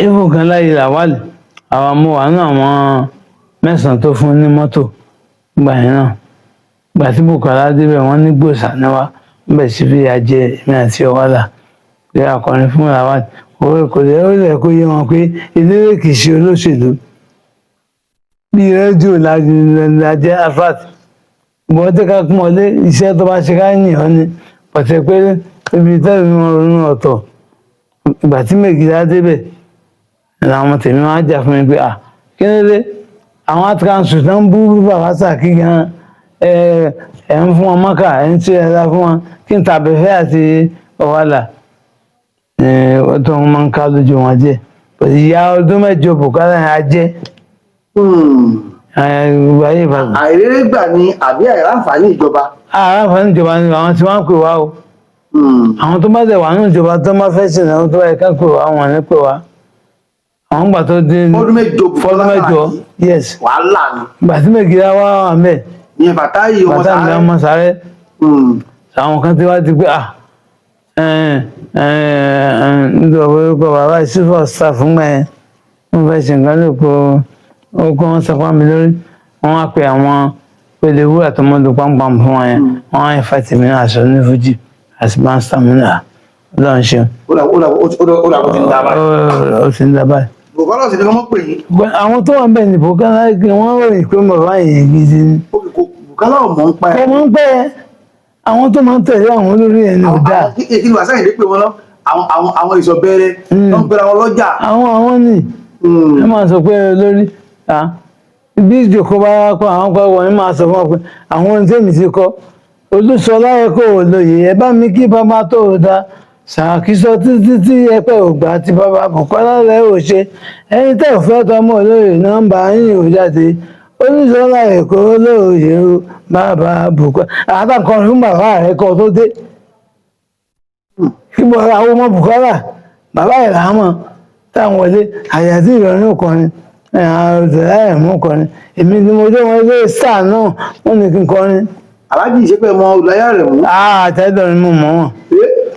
Even kan láyé Làwálì, àwọn mo wà nínú àwọn mẹ́sàn-án tó fún ní mọ́tò gbà yẹn náà. Gbà tí Bùkọ́lá débẹ̀, wọ́n ní gbòòsà ní wa, wọ́n bẹ̀ sí fìyà jẹ èmi àti Ọwálà pé akọrin fún Làwálì. Òwe kò lè ó lè kó yé wọn pé eléré kì í ṣe olóṣèlú. Bí rédíò la jẹ́ afat bọ́n tí ká pọ́n lé iṣẹ́ tó bá ṣe ká yìn ọ́ ni pàṣẹ pé ibi tẹ́lẹ̀ mi wọn ronú ọ̀tọ̀. Ìgbà tí Mègìdá débẹ̀ làwọn tèmi máa jà fún mi pé à kí ló dé àwọn art council tó ń bú bàbá Sàkí gan, ẹ ẹ ń fún wọn mọ́kà, ẹ ń tí ẹ la fún wọn kí n tàbẹ̀fẹ́ àti Ọ̀wàlà ẹ tó ń máa ń ká lójú wọn jẹ. Ìyá ọdún 8 Bùkálà yẹn á jẹ́ gbogbo ayé ìbàdàn. Àìrèrè gbà ni àbí àìráǹfààní ìjọba? Àràǹfààní ìjọba ni àwọn tí wọ́n ń pè wá o. Àwọn tó bá tẹ̀ wà ní ìjọba tó máa fẹ́ ṣe ìnáwó tó bá yẹ ká pè wá, wọn ní pè wá. Àwọn gbà tó dé Fọ́dún 8 Bùkọ́lá fọ́dún 8, Sàràkí. Yes. Wàhálà ni. Gbà tí Mègìdá wá wà mẹ́. Ìyẹn Fàtáyì ọmọ Bàtà mi sáré. ọmọ sáré. Àwọn kan tí wá ti pé ah nítorí orúkọ bàbá ìṣúfọ̀ staff ń gbà yẹn, wọ́n fẹ́ ṣe nǹkan lóko ó kọ́ wọn sapá mi lórí, wọ́n wá pe àwọn Pẹ̀lú wúrà tó mọ́ lu pàmpàm fún wọn yẹn, wọ́n á fa tèmi náà aṣọ ní fújì àti pásítà mi náà lọ́n ṣe. Ó dà ó dà ó dà ó ti ń dá báyìí. Ó ti ń dá báyìí. Bùkọ́lá sì ni wọ́n pè yín. Àwọn tó wà ń bẹ̀ ní Bùkọ́lá wọ́n ròyìn pé bàbá yẹn gidi ni. Ó kò Bùkọ́lá ò mọ̀ ń pa Kò ẹ̀. mọ̀ ń pẹ́ àwọn tó máa ń tẹ̀lé àwọn olórí ẹ̀ ní ò dáa. Àwọn kí ni wàá sáyìn pé wọn lọ àwọn ìsọ̀ bẹ̀rẹ̀ tó ń pera wọn lọ́jà. Àwọn ní ẹ máa sọ pé olórí bí ìjòkó bá wá kọ àwọn kọ wọn máa sọ fún ọ pé àwọn ohun tèmi ti kọ Olúṣọlá ẹ kò lóye ẹ bá mi kí bàbá tó o da ṣàkísọ títí tí ẹpẹ ògbà tí bàbá Bùkọ́lá rẹ ò ṣe ẹni tẹ́ ò fẹ́ tọmọ olóyè nọ́mbà yín ò jáde Olúṣọlá ẹ kò lóye o bàbá Bùkọ́lá àtàkùn fún bàbá rẹ kọ tó dé kí bọ́ àwọn ọmọ Bùkọ́lá bàbá ẹ̀ là á mọ̀ táwọn wọlé àyà tí ìrọ̀rùn kọrin ọ̀dọ̀ ẹ̀ mú kọrin èmi ni mo dé wọn ilé sáà náà wọ́n ní kí n kọrin. Aláàjì ṣe pé mọ olùláyà rẹ̀ mú. Àtẹ́dọ̀ ni mo mọ̀ wọ́n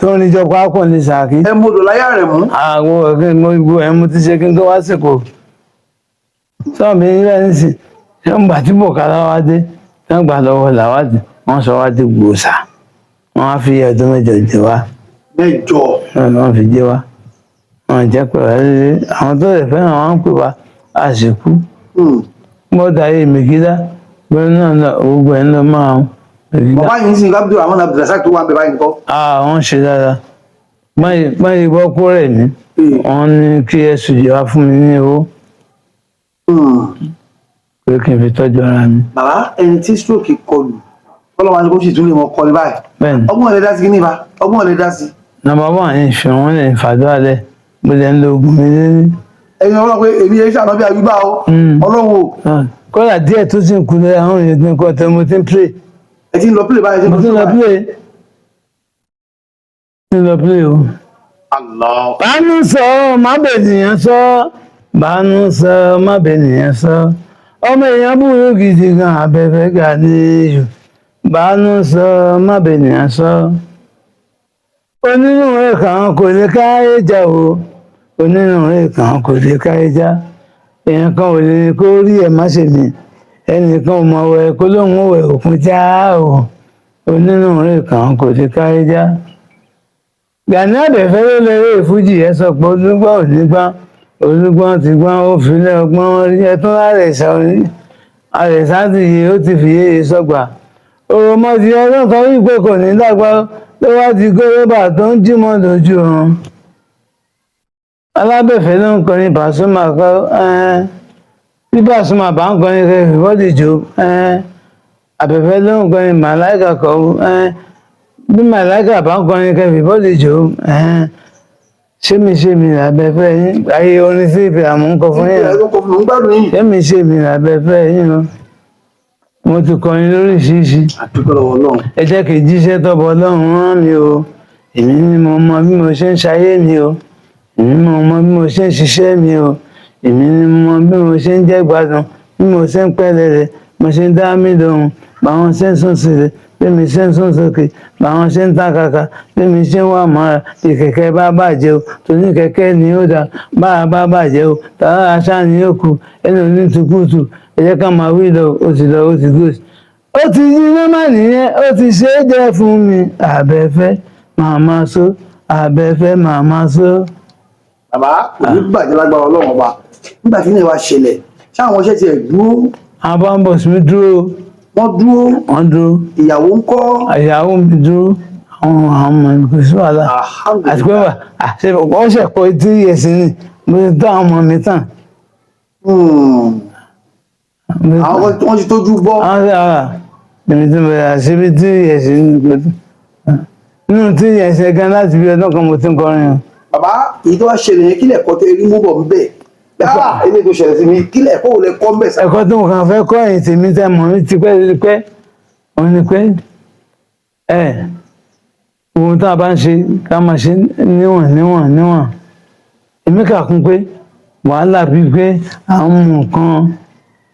tó ń níjọ pápọ̀ ní Ṣàkí. Ẹ mọ olùláyà rẹ̀ mú. Àwọn ọ̀gá mo gbọ́ ẹ̀ mo ti ṣe kí n tó wá sìkò. Sọ́ọ̀ mi nílẹ̀ nísìn ṣé ń gbà tí Bùkọ́lá wá dé ṣé ń gbà lọ́wọ́ làwádìí wọ́n sọ wá dé gbòòsà wọ́n á fi ọdún mẹ́jọ jẹ wá. Mẹ́jọ. Wọ́n fi jẹ wá wọ́n jẹ́ pé àwọn tó lè fẹ́ràn wọn ń pè wá àsìkú mọ́tà yìí mèkídá gbẹ́nu náà lọ gbogbo ẹ̀ ń lọ máa ń mèkídá. Bàbá yìí ń sin Abdul Rahman Abdulrasaq tó wà ń bẹ báyìí nǹkan. Wọ́n ṣe dáadáa báyìí gbọ́ kó rẹ̀ mí wọ́n ní kí ẹ̀sùn jẹ́ wá fún mi ní owó pé kí n fi tọ́jú ara mi. Bàbá ẹni tí stroke kọlù fọlọ́wọ́n ni kò sì tún lè mọ kọrin báyìí. Bẹ́ẹ̀ni. Ọgbọ́n lè dá sí kí ní ibà ọgbọ́n lè dá sí. Nọ́mbà wà ní ìfẹ́ wọn lè fàdúrà lẹ̀ bó lè ń lo oògùn mi lé. Ẹ̀yin ọlọ́run pé èmi yẹn ṣàná bí ayúbá o ọlọ́run o. Kódà díẹ̀ tó sì ń kú lórí àwọn èèyàn tó ń kọ́ tẹ́ mo ti ń play. Ẹ ti ń lọ play báyìí. Mo ti ń lọ play. Mo ti ń lọ play o. Allah. Bánú sọ má bẹ̀ nìyẹn sọ bánú sọ má bẹ̀ nìyẹn sọ ọmọ èèyàn burú gidi gan abẹ́fẹ́ ga ní iyù bánú sọ má bẹ̀ nìyẹn sọ. Onínúure kan kò lè ká ẹja o onínúure kan kò lè ká ẹja èèyàn kan ò lè kó rí ẹ má ṣe mí ẹnìkan ò mọ̀ wẹ̀ kó lóun ò wẹ̀ òkun já o onínúure kan kò lè ká ẹja. Gani Abẹ́fẹ́ ló lè rí ìfújì ẹ sọ pé olúgbọ́n ò ní gbọ́n olúgbọ́n ti gbọ́n ó filẹ̀ ọgbọ́n wọn rí ẹtún àrẹ̀sà àrẹ̀sà ti yé ó ti fi yéye sọ́gbà òròmọdì ọdún kan wípé kò ní dàgbà ló wá ti gólóbà tó ń jímọ̀ lójú oorun. Alábẹ̀fẹ́ ló ń kọrin Pasuma kọ́ bí Pasuma bá ń kọrin kẹ́ fìbọ́dì jó Àbẹ̀fẹ́ ló ń kọrin Màláìkà kọ́ bí Màláìkà bá ń kọrin kẹ́ fìbọ́dì jó ṣémi ṣémi làbẹ̀fẹ́ yín ayé orin sí ìfẹ́ àmú ń kọ fún yín ṣémi ṣémi làbẹ̀fẹ́ yín o mo ti kọrin lóríṣiríṣi ẹ jẹ́ kí n jíṣẹ́ tọ́bọ̀ Ọlọ́run rán mi o èmi ni mo mọ bí mo ṣe ń ṣayé mi o èmi mo mọ bí mo ṣe ń ṣiṣẹ́ mi o èmi ni mo mọ bí mo ṣe ń jẹ́ gbádùn bí mo ṣe ń pẹ́lẹ́rẹ́ mo ṣe ń dá mi lóhùn báwọn ṣe ń sún sílẹ̀ bí mi ṣe ń sún sókè báwọn ṣe ń tàkàkà bí mi ṣe ń wà mọ́ra bí kẹ̀kẹ́ bá bàjẹ́ o tòní kẹ̀kẹ́ ni ó dá bára bá bàjẹ́ o tààrà aṣá ni ó kù ẹni onítùkùtù ẹ jẹ́ ká máa wí lọ ó ti lọ ó ti gòsì. Ó ti yí nọ́mà nìyẹn ó ti ṣe é jẹ́ fún mi Àbẹ̀fẹ́ màmá so Àbẹ̀fẹ́ màmá so. Bàbá kò ní bàjẹ́ lágbára Ọlọ́run ọba nígbà tí ilé wa ṣẹlẹ̀ ṣáwọn iṣẹ́ tiẹ̀ dúró. Àwọn bambos mi dúró. Wọ́n dúró. Wọ́n dúró. Ìyàwó ń kọ́. Ìyàwó mi dúró àwọn ọmọ mi kò sí wàhálà. Àti pé wà ṣe wọ́n ṣe kọ́ etí ẹ̀sìn ni mo ti tó àwọn ọmọ mi tán. Àwọn wọ́n ti tójú bọ́. Àwọn ṣe ara èmi ti bẹ̀rẹ̀ àṣírí tí ẹ̀sìn nínú tí ẹ̀sìn gan láti bí ọdún kan mo ti ń kọrin o. Bàbá èyí tó wá ṣẹlẹ̀ yẹn kílẹ̀ kọ́ tẹ rí mú bọ̀ ń bẹ̀ ilé tó ṣẹlẹ̀ sí mi kílẹ̀ kó lè kọ́ ń bẹ̀ sá. Ẹ̀kọ́ tó mo kàn fẹ́ kọ́ ẹ̀yìn tèmi tẹ́ mọ̀ mí tipẹ́ tipẹ́ òun ni pé ẹ ohun tá a bá ń ṣe ká máa ṣe níwọ̀n níwọ̀n níwọ̀n èmi kà kún pé wàhálà bíi pé à ń mú nǹkan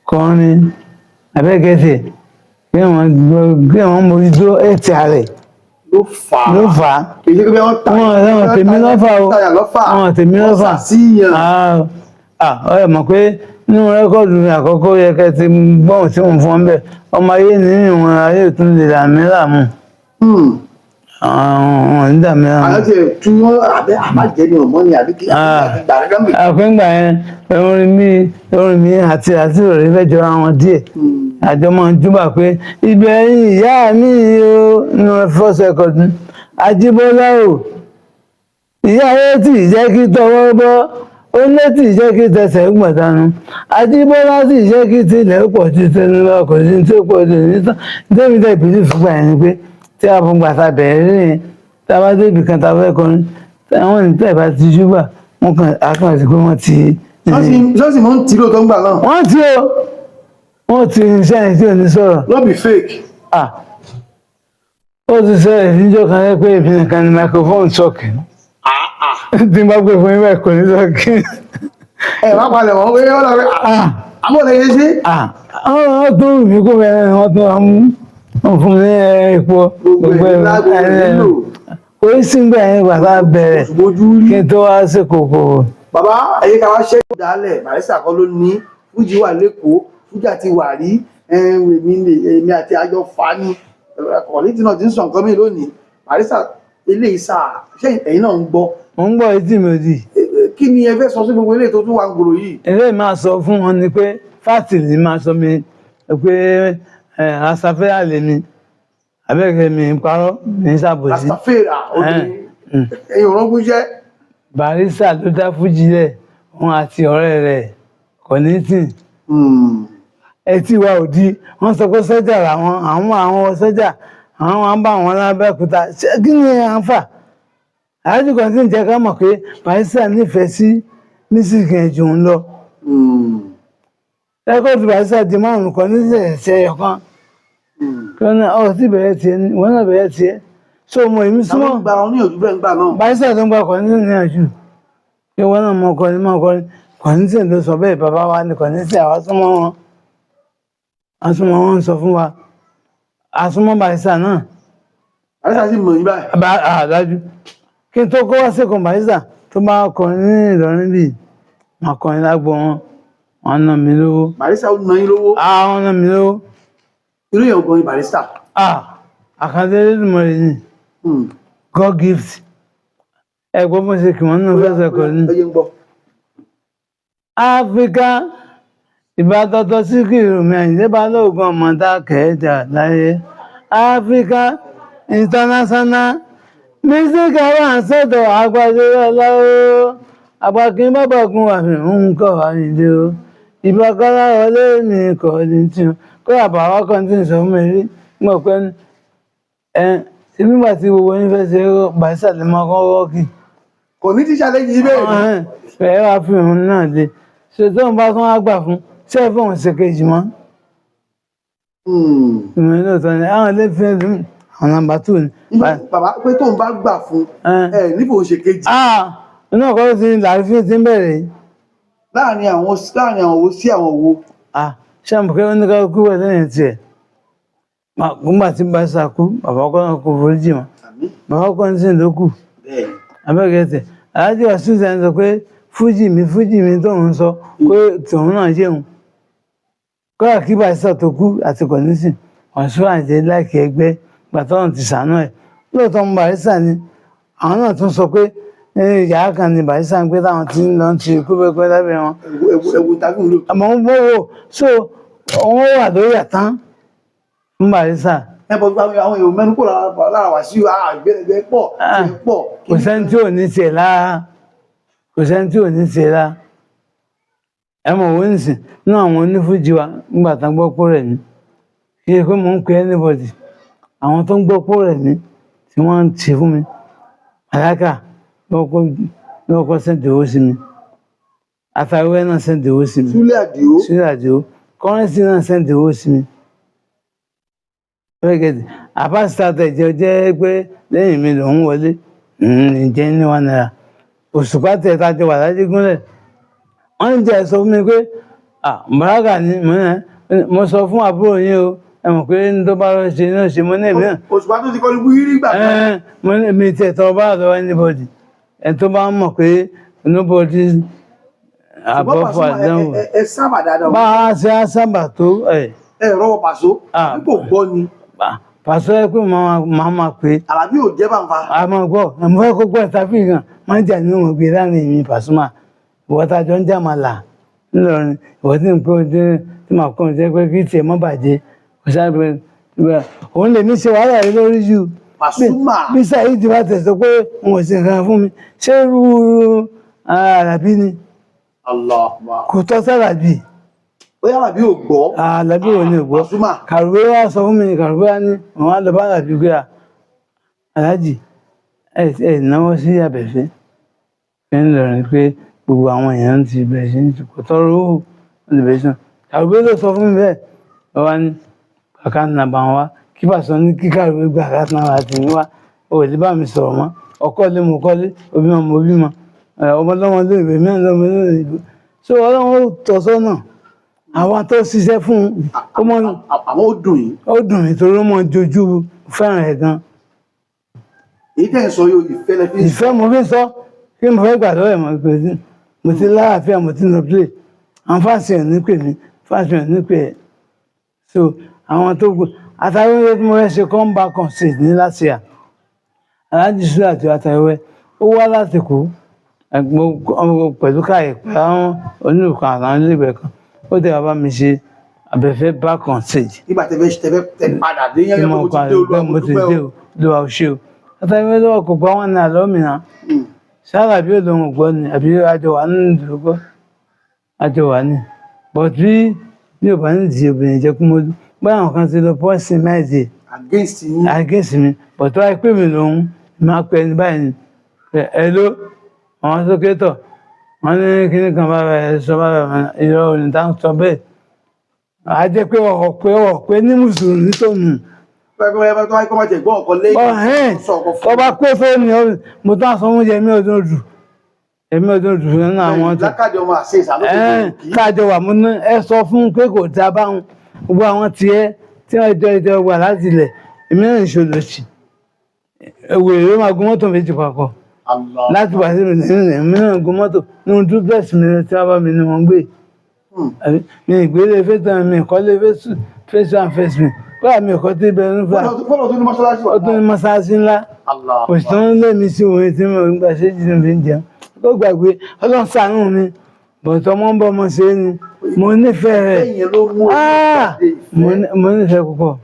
kọrin abẹ́gẹ́sẹ̀ kí wọ́n mójútó ẹ̀tì ààrẹ ló fà á ló fà á kì í ṣe pé wọ́n ta wọn tèmi lọ́fà o tàyà lọ́fà wọn tèmi lọ́fà síyàn. Ọ ẹ mọ̀ pé Nínú record mi àkọ́kọ́ yẹ kẹ́ ti gbọ́n tí mò ń fọ́n bẹ́ẹ̀. Ọmọ ayé ní ìwọ̀n ayé tún lè dà mí láàmú. Àwọn ò ní dà mí láàmú. Àwọn tiẹ̀ tú wọn àbẹ́ àbájẹ́ ni ọmọ ni àbí kí àgbà rẹ̀ gàmì. Àpéǹgbà yẹn orin mi àti àti òrè fẹ́ jọra wọn díẹ̀. Àjọ máa ń júbà pé ibẹ̀ ìyá mi o nínú first record mi. Ajíbọ́lá o, ìyá ayé tí ì jẹ́ kí tọwọ́ bọ́, ó lé tí ì jẹ́ kí tẹsẹ̀ gbọ̀dánù. Ajíbọ́lá tí ì jẹ́ kí tilẹ̀ pọ̀ ju tẹnu lọ, kò sí tí ó pọ̀ jù ní tán. Débi tẹ̀ ìbílẹ̀ fúgbà yẹn ni pé tí a fún gbàtà bẹ̀rẹ̀ rí yẹn, tá a bá débi kan tá a fẹ́ kọrin, àwọn ènìyàn bá ti júbà, wọ́n kàn á kàn sí pé wọ́n ti. Sọ́ọ̀sì mọ́ ń tì lóòótọ́ ń gbà náà. Wọ́n ti o, wọ́n ti iṣẹ́ ẹni tí ò ní sọ̀rọ̀. No be fake. Ah, ó ti ṣẹlẹ̀ níjọ́ kan rẹ́ pé èmi nìkan ni microphone sọ̀kì. Tí n bá gbé fún yín bẹ́ẹ̀ kò ní sọ̀kì. Ẹ wá palẹ̀ wọ́n pé ó lọ rí àmọ́ lè ṣe. Ah, wọ́n tún wù mí kó bẹ́ẹ̀ wọ́n tún wá mú wọ́n fún mi ní epo. Gbogbo ẹ̀ ńlá gbogbo ẹ̀ nílò. Kò í sí gbà yẹn gbà tá a bẹ̀rẹ̀ Ojú rí. kí n tó wá sí kòkòrò. Bàbá ẹ̀yẹ ká wá ṣẹ́ dálẹ̀ Barrister kọ́ ló ní Fújì wà lẹ́kọ̀ọ́, Fújì àti wàrí èmi àti àjọ fani kọ̀lítì náà ti ń sọ nǹkan mi lónìí. Barrister eléyìí sáà ṣé ẹ̀yin náà ń gbọ́? Mo ń gbọ́ etí mi ò dì. Kí ni ẹ fẹ́ sọ sí gbogbo eléyìí tó tún wà ń gbòòrò yìí? Eléyìí máa sọ fún wọn ni pé fáàtì ni máa sọ mi pé asafẹ́yà lèmi abẹ́rẹ́ mi ń parọ́ mi ń ṣàbòsí. Rastafari obìnrin ẹ̀yin òrọ́gún jẹ́. Barrister ló dá Fújì lẹ̀, òun àti ọ̀rẹ́ rẹ̀ Kollington. Etí wa ò di. Wọ́n sọ pé sọ́jà làwọn àwọn sọ́jà àwọn wá ń bá àwọn lábẹ́òkúta. Ṣé kí ni à ń fà? Àyájú kan tí ń jẹ́ ká mọ̀ pé Barrister nífẹ̀ẹ́ sí music yẹn jù ń lọ. Record Barrister di márùn-ún kan ní ṣẹ̀ṣẹ̀ ọ̀kan. Kí wọ́n náà ọ̀ sí bẹ̀rẹ̀ tiẹ̀ ni wọ́n náà bẹ̀rẹ̀ tiẹ̀. So mo èmi súnmọ́. Àwọn gba ọ ní òjú bẹ́ẹ̀ ń gbà náà. Barrister tó ń gba Kollington níyànjú. Pé wọ́n náà mọ kọrin mọ́ kọrin. Kollington ló sọ bẹ́ẹ̀, bàbá wa ni Kollington, àwa súnmọ́ wọn. Àsúnmọ́ wọn ń sọ fún wa. Àsúnmọ́ Barrister náà. Barrister sì mọ̀ yín báyìí. Bá a dájú. Kí n tó kó wá sẹ́kọ̀ọ́, Barrister tó bá kọrin ní Ìlọrin bíi, máa kọrin lágbo wọn. Wọ́n ná mi lówó. Barrister ó ná yín lówó. Ah, wọ́n ná mi lówó. Irú èèyàn gan ni Barrister? Ah, Àkàndé Elédùmarè ni. God gift. Ẹ̀gbọ́n bó ṣe kí wọ́n nínú fẹsẹ̀ kọ ní. Ẹ jẹ́ ń gbọ́. Áfíríkà ìbátọ́tọ́ sí kìrìmì Àyìndé Balógun ọmọdé kẹjà láyé. Áfíríkà international music ambassador àgbàdo ọlọ́wọ́ àgbàkín bábàgùn àfihàn ń kọ́ Àyìndé o. Ìbákọ́lá wọlé mi kọ́ ní tí o. Kódà bàbá kan tí ń sọ fún mi rí mọ̀ pé ẹ ṣe nígbà tí gbogbo yín fẹ́ ṣe Barrister lè máa kọ́ wọ́ọ̀kì. Kò ní tíṣà lẹ́yìn yìí bẹ́ẹ̀. Ẹ wá fi òun náà lé ṣe tó ń bá tún wá gbà fún ṣé ẹ fóun ṣe kejì mọ́. Ìmọ̀ inú ìtọ́ ni àwọn ilé fi ẹ̀dùn àwọn number two ni. Bàbá pé tóun bá gbà fún ẹ níbo ṣe kejì. Inú ọkọ ló ti làrífín ti ń bẹ̀rẹ̀ yìí. Láàrin àwọn wo sí àwọn wo? Ṣé àmọ̀ pé oníkálukú wẹ̀ lẹ́yìn tiẹ̀? Nígbà tí Barrister kú, bàbá ọkọ náà kò foríjì mọ́. Bàbá ọkọ ń sìn ló kù. Abẹ́gẹ́ tẹ̀. Alhaji Wasiu Ayinde sọ pé fújì mi fújì mi tóun sọ pé tòun náà yéun. Kódà kí Barrister tó kú àti Kollington, Wasiu Ayinde láìkí ẹgbẹ́ gbàtọ́nà ti sànú ẹ̀. Lóòótọ́ ń Barrister ni àwọn náà tún sọ pé yàrá kan ni Barrister ń gbé táwọn ti ń lọ ti kú pẹ́pẹ́ lábẹ́ wọn. Ẹ̀wù tàbí ìlú. Àmọ́ ń bọ̀wọ̀ so wọ́n wà lórí àtán ń Barrister. Ẹ bọ̀ gba àwọn èèyàn mẹ́nu kó lára Wasiu àgbẹ̀rẹ̀gbẹ̀ pọ̀ pọ̀. Kò sẹ́ni tí ò ní tiẹ̀ lára, kò sẹ́ni tí ò ní tiẹ̀ lára. Ẹ mọ̀ wọ́n nìsín nínú àwọn onífújì wa nígbà tán gbọ́ pọ̀ rẹ̀ ní. Kì í ṣe pé mò ń pe anybody. Àwọn tó ń gbọ́ pọ̀ rẹ̀ ní tí wọ́n ń ṣe fún mi. Màláíkà lọ́kọ́ send owó sí mi. Àtàwẹ́ náà send owó sí mi. Súlẹ̀ Àdìó. Súlẹ̀ Àdìó. Currency náà send owó sí mi. Àbáṣítà tẹ̀jọ́ jẹ́ pé lẹ́yìn mi lòún wọlé. Ǹjẹ́ ní ₦1. Òṣùpá tẹ̀ tá a jọ wà lájégúnlẹ̀. Wọ́n ń jẹ́ sọ fún mi pé Màláíkà ni mo sọ fún àbúrò yín o. Ẹ mọ̀ pé ní tó bá lọ ṣe ní òṣè mo ní èmi náà. Òṣùpá tó ti kọlu búhírí gbà kan. Mo ní èmi tiẹ̀ tọrọ bá lọ́wọ́ anybody. Ẹ tó bá mọ̀ pé nobody Ṣùgbọ́n Àbọ̀fọ̀ Pasuma, àdánwò. ẹ sábà dáadáa o. Bá a ṣe á sábà tó ẹ̀ Ẹ rọwọ́ Paso Ah. bí kò gbọ́ ni. Paso ẹ pé màá máa pè é. Àlàbí ò jẹ́ bá ń fa. A máa gbọ́, mo fẹ́ kó gbọ́ ìtàfíì gan, máa ń jà nínú wọn gbé láàrin èmi Pasuma. Ìwọ tá a jọ ń jà máa là ńlọrin, ìwọ tí n pé ojú tí màá kọ́ jẹ́ pé kí tiẹ̀ má bàjẹ́. Kò sáré pé òun lèmi ṣe wàhálà yìí lórí jù. Pasuma. Bí Saheed bá tẹ̀ sọ pé òun ò ṣe nǹkan fún mi, ṣé irú Àlàbí ni? Allah Akbar. Kò tọ́ sàlàbí. Bóyá Àlàbí ò gbọ́. Àlàbí ò ní gbọ́. Pasuma. Kàrúwé wá sọ fún mi, Kàrúwé wá ní òun á lọ bá Àlàbí pé à, Aláàjì, ẹ náwó sí Àbẹ̀fẹ́. Ẹ ń lọrin pé gbogbo àwọn èèyàn ti bẹ̀rẹ̀ sí ní kò tọrọ owó wọn ti bẹ̀rẹ̀ sí ní. Kàrúwé ló sọ fún mi bẹ́ẹ̀. Wọ́n wá ní àkáǹtì nàmbà wọn wá. Kí Pàṣọ ní kí Kàrúwé gba àkáǹtì nàmbà tèmi wá. O ò lè bá mi sọ̀rọ̀ mọ́. Ọkọ lé mo kọ́lé, òbí mọ mo bí mọ. Ọmọ lọ́mọ lóyìnbó, èmi náà lọ́mọ lóyìnbó. So Ọlọ́run ó tọ́ sọ́nà. Àwọn tó ṣiṣẹ́ fún un, ó mọ Àmọ́ ó dùn yín. ó dùn mí torí ó mọ jojú fẹ́ràn ẹ̀ gan. Èyí tẹ̀ ń sọ yóò ìfẹ́ lẹ fi ń sọ. Ìfẹ́ mo fi sọ kí mo fẹ́ gbà lọ́wọ́ ẹ̀ mọ́ pé mo ti láàfíà, mo ti lọ play. Àwọn fáṣí ẹ̀ ní pè mí, fáṣí ẹ̀ ní pè ẹ̀. So àwọn tó gbọ́ àtàwẹ́wẹ́ tí mo fẹ́ ṣe comeback concert ní last year. Alhaji Sule àti àtàwẹ́wẹ́ ó wá láti kú pẹ̀lú káyè pẹ̀lú àwọn onílùkọ àtàwọn iléèwé kan. Ó dẹ̀ wá bá mi ṣe Àbẹ̀fẹ́ back on stage. Nígbà tẹ fẹ́ tẹ fẹ́ tẹ padà dé yẹn tí yẹn mo mo ti pa dé Olúwa pé mo mo ti dúpẹ́ dé o. o, Olúwa ò ṣe o. Àtàwẹ́wẹ́ lọ́wọ́ kò gbọ́ wọn ní àlọ́ mìíràn. Sára bí olóhùn gbọ́ ni àbí àjọ wà nínú ìdúrógbọ́ àjọ wà ní. But bí ò bá ní di obìnrin jẹ́ kú mọ́lú, bóyá àwọn kan ti lọ pọ́ọ̀sì máìdì Against yín. against mi, but wáyé pé mi lòun máa pẹ́ ní báyìí ni. Ẹ ló àwọn sókè tọ̀ wọ́n ní kíní kan bá bẹ sọ bá bẹ irọ́ òní tá ń sọ bẹ́ẹ̀. A jẹ́ pé ọ̀pẹ ní mùsùlùmí tó nù. Pẹ́pẹ́ tó wáyé kọ́ máa jẹ gbọ́ ọ̀kan lẹ́yìn. Ọ̀hẹ́n Sọ ọkọ̀ fún tó bá pé fóònù mo tún àsọ oúnjẹ mi ọdún dù èmi ọdún dù nínú àwọn tó Lákàdé ọmọ àṣẹ ìsàlókè ẹ̀ẹ́n kì í. káàjọ wà mú ní ẹ sọ fún un pé kò dá báwọn gbogbo àwọn tiẹ̀ tí wọ́n jọ ìjọ wà láti ilẹ̀ èmi náà ń ṣòlòṣì wèrè ló máa gun mọ́tò méjì papọ̀ Allah. láti wà sí mi nínú èmi náà gun mọ́tò nínú duplex mi tí wọ́n bá mi ní wọ́n gbé. Àbí mi ìgbélé fẹsẹ̀ mi ìkọ́lé face one face mi kọ́lá mi ìkọ́ tí ibẹ̀ ń fà Bọ́lá tó ní mọ́ṣáláṣí wà. ó tún ní mọ́ṣáláṣí ńlá. Allah. Kò sí tó ń lé mi sí òun tí mo ń gbà ṣe jìnnà fi ń jẹun kó gbàgbé Ọlọ́run ṣàánú mi bọ̀tọ̀ ọmọ ń bọ́ ọmọ ṣe é ni mo nífẹ̀ẹ́ rẹ̀. Lẹ́yìn yẹn ló mú orí Ah! jáde ìfẹ́. Mo nífẹ̀ẹ́ púpọ̀.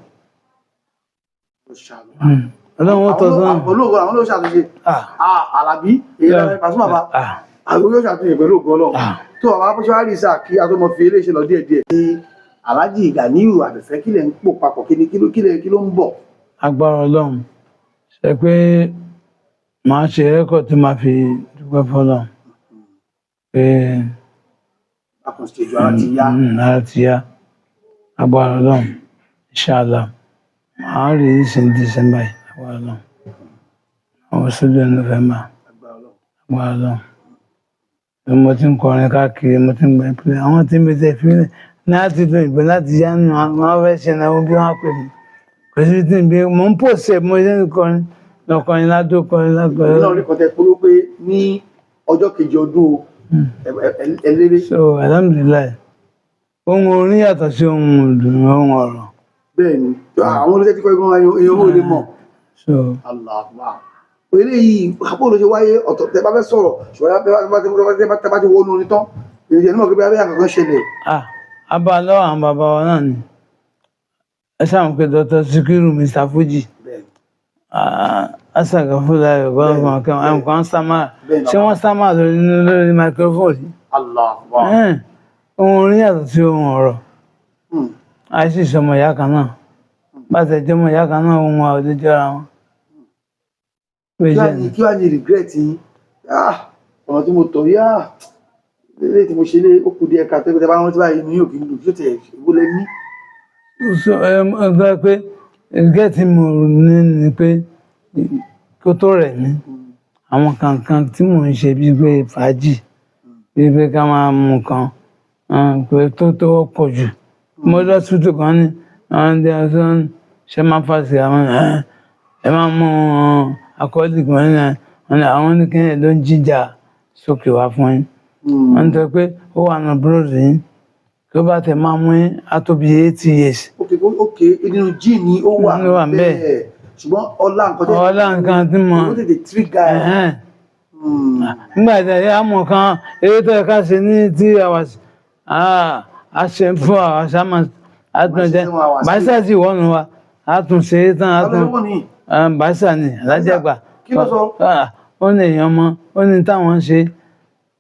Ọlọ́run ó tọ́ sọ́nà. Olóògùn àwọn olóòṣà tó ṣe. Ah. Àlàbí èyí lọ́wọ́ Pasuma bá. Ah. Àwọn olóòṣà tó ṣe pẹ̀lú ògùn Ọlọ́run. Ah. Tó àwọn abọ́ṣọ́wárì sáà kí a tó mọ fi eléyìí ṣe lọ díẹ̀ díẹ̀. Ní Alhaji Ganiyu Àbẹ̀fẹ́ kílẹ̀ ń pò papọ̀ kí ni kí ló ń bọ̀. Agbára Ọlọ́run ṣe pé màá ṣe rẹ́kọ̀d tí màá fi dúpẹ́ fọlọ́run pé Akọ̀ṣẹ́jú ara ti yá. Ara ti yá. Agbára Ọlọ́run inshallah màá rí ìsìn December yìí agbára Ọlọ́run àwọn sójú November Agbára Ọlọ́run. agbára Ọlọ́run bí mo ti ń kọrin káàkiri mo ti ń gbẹ pé àwọn tí mi tẹ fi mí láti lo ìgbẹ́ láti yá nù àwọn fẹ́ ṣe náà bí wọ́n á pè mí kò sí tí n bí mo ń pòsè mo ṣe ń kọrin lọkọrin ládó kọrin lágbọ̀ọ́. Èmi náà rí kan tẹ polówó pé ní ọjọ́ kejì ọdún o ẹ lérè. So alhamdulilayi ohun orin yàtọ̀ sí ohun ìdùnnú ohun ọ̀rọ̀. Bẹ́ẹ̀ ni àwọn olóṣèlú tí kọ́ ẹgbọ́n èèyàn ò lè mọ̀. So Allah Akbar. Eléyìí àpò ló ṣe wáyé ọ̀tọ̀ tẹ bá fẹ́ sọ̀rọ̀ ṣùgbọ́n tẹ bá ti wọnú orin tán èyí ẹni mọ̀ pé bí àkàkọ́ ṣẹlẹ̀. Ah, abá lọ́wọ́ àwọn bàbá wa náà ni ẹ sáà ń pe Dr. Sikiru Mr. Fuji Bẹ́ẹ̀ ni. Asaga fúlàyé ọgbọ́n kan àwọn kan sámà Bẹ́ẹ̀ ni. ṣé wọ́n sámà lórí microphone yìí? Allah Akbar. Ẹn, ohun orin yàtọ̀ sí ohun ọ̀rọ̀. Àìsí ìsọmọ ìyá kan náà bá tẹ̀ jẹ́ ọmọ ìyá kan náà ohun àwọn òde jọra wọn. Pé Kí wàá jẹ́ ní kí wàá ní regret yín? Ah, ọ̀nà tí mo tọ̀ yá lélẹ́yìí tí mo ṣe lé ó kù díẹ̀ ká tẹ́gbẹ́tẹ́ bá rántí báyìí ní òkè ń dùn kí ó tẹ̀ ìwọlé ní. So ẹ gbọ́ pé gẹ́tì mo ní ni pé kó tó rẹ̀ mí àwọn kankan tí mò ń ṣe bíi pé fàájì bíi pé ká máa mú nǹkan pé tó pọ̀ jù mo lọ tútù kan ní àwọn ẹni tó ń ṣe máa ń fa sìgá wọn ẹ máa mú akọ́lì kan ní àwọn oníkẹ́yìn ló ń jíjà sókè wá fún yín. Wọ́n ń tọ́ pé ó wà nù búrọ́dì yín tó bá tẹ̀ máa mú yín á tó bí 80 years. Ok, nínú jíìnì ó wà Ó wà ńbẹ̀. bẹ́ẹ̀, ṣùgbọ́n ọlá nǹkan tẹ́ Ọlá nǹkan tí mo- ó tètè tírígà ẹ̀. Ẹ̀hẹ́n. Nígbà tí a mọ̀ kan eré tó yẹ ká ṣe ní 3 hours, a ṣe 4 hours, a máa a tún jẹ Máa ṣe 7 hours. Barrister sì wọ́nu wa, a tún ṣe é tán, a tún Ọlọ́wọ́ ni Barrister ni alájàgbà. Kí ló sọ? Ó ní èèyàn mọ, ó ní táwọn ń ṣe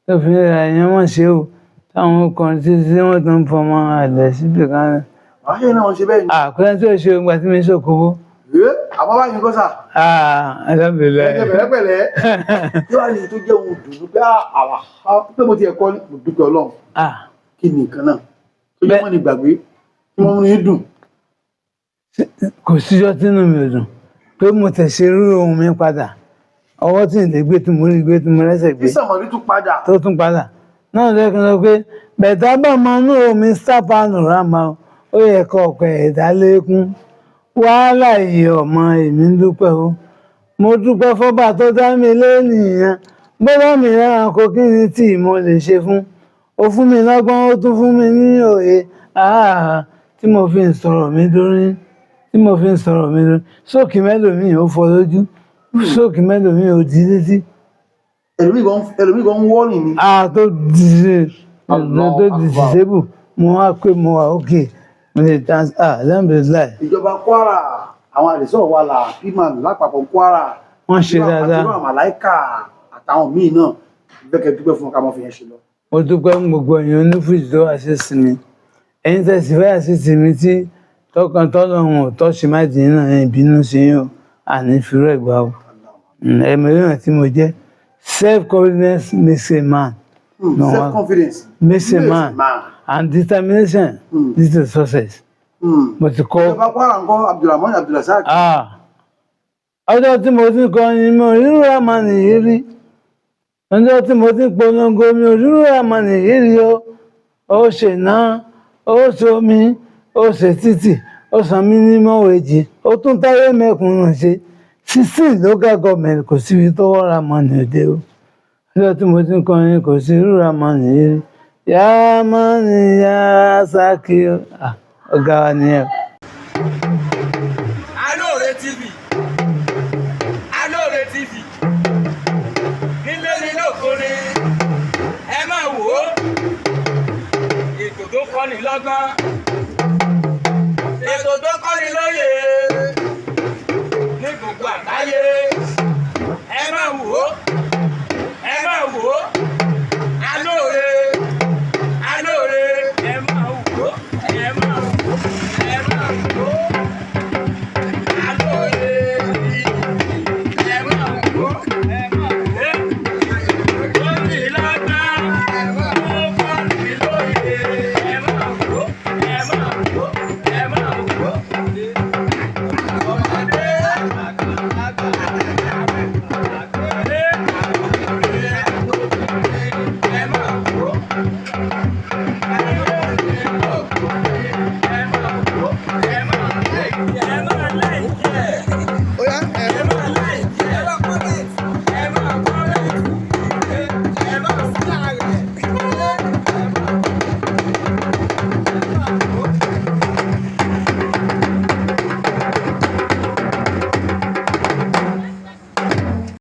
tó fi ra èèyàn wọn ṣe o, táwọn kan títí tí wọ́n tún fọmọ àlẹ́ síbi kan. Àṣẹ náà wọ́n ṣe bẹ́ẹ̀ ni. Àkúrẹ́ tí ó ṣe ògbà tí mi ṣòkòwò. Ẹ àmọ́ báyìí kọ́ sà. Alhamdulillah. Ẹgbẹ́ pẹ̀lẹ́pẹ̀lẹ́ tí wàá ní tó jẹ́ ohun dùnú pé àwà pé mo ti ẹ̀kọ́, mo dúpẹ́ Ọlọ́run. Kí ni nǹkan náà tó jẹ́ wọ́n ní gbàgbé tí wọ́n mú ní dùn? Kò síjọ́ tínú mi ò dùn pé mo tẹ̀sí rú ohun mi padà, ọwọ́ tí n lè gbé tí mo rí gbé tí mo rẹ́sẹ̀ gbé Tí sàmọ̀rí tún padà. Tó tún padà náà lẹ́kùn sọ pé bẹ̀tà bá máa ń omi sápánù rámà, ó yẹ kó ọ̀pẹ ẹ̀dá lékún wàhálà yìí. Ọmọ èmi ń dúpẹ́ o, mo dúpẹ́ fọ́bà tó dá mi lẹ́nìyàn bọ́lá mi lẹ́ranko. Kí ni tí mo lè ṣe fún ó? Fún mi lọ́gbọ́n, ó tún fún mi ní òye tí mo fi ń sọ̀rọ̀ mi dórí, tí mo fi ń sọ̀rọ̀ mi dórí sókè mẹ́lòmíì ó fọ́ lójú, sókè mẹ́lòmíì ó di létí. Ẹlòmíì gan ń wọ́rìn ni. Tó di tó di disable, mo wá pé mo wà ókè, mo lè dance, alhamdulillahi. Ìjọba Kwara, àwọn àdìsọ́ wà là pímà lápapọ̀ Kwara. Wọ́n ṣe dáadáa. Àti àwọn màláìkà àtàwọn míì náà bẹ́kẹ̀ dúpẹ́ fún wọn, ká mọ́ fi yẹn ṣe lọ. Mo dúpẹ́ fún gbogbo èèyàn onífújì tó wá sí sinmi, ẹ̀yin tẹ̀sí fẹ́ sí sinmi tí tọkàn tọ́lọ́run ò tọ́sí má dì í náà, ìbínú sí yín o, àní fìrú ẹ̀ gbà o. Ẹ̀mí lóyún tí mo jẹ́, self confidence makes a man. No, Self confidence makes a man and determination leads to success. Mo ti kọ́. Ìjọba Kwara ńkọ́, Abdulrahman Abdulrasaq? Ọjọ́ tí mo ti kọrin, mi ò rírú àmà nìyí rí. Ọjọ́ tí mo ti polongo, mi ò rírú àmà nìyí rí o. Ó ṣe náà, ó ṣe omi, ó ṣe títì, ó san mínímọ̀ wèjì, ó tún táyé mẹ́kúnnù ṣe. 16 local government, kò síbi tó wọ́ra mọ́ ní òde o. Ọjọ́ tí mo ti kọrin, kò sí rírú àmà nìyí rí. Yá mọ́ ni yá sákì o. Ọ̀gá wa nìyẹn. Alóore TV, Alóore TV, nílé ní lóko ni ẹ máa wò ó, ètò tó kọ́ni lọ́gbọ́n, ètò tó kọ́ni lóye ní gbogbo àgbáyé.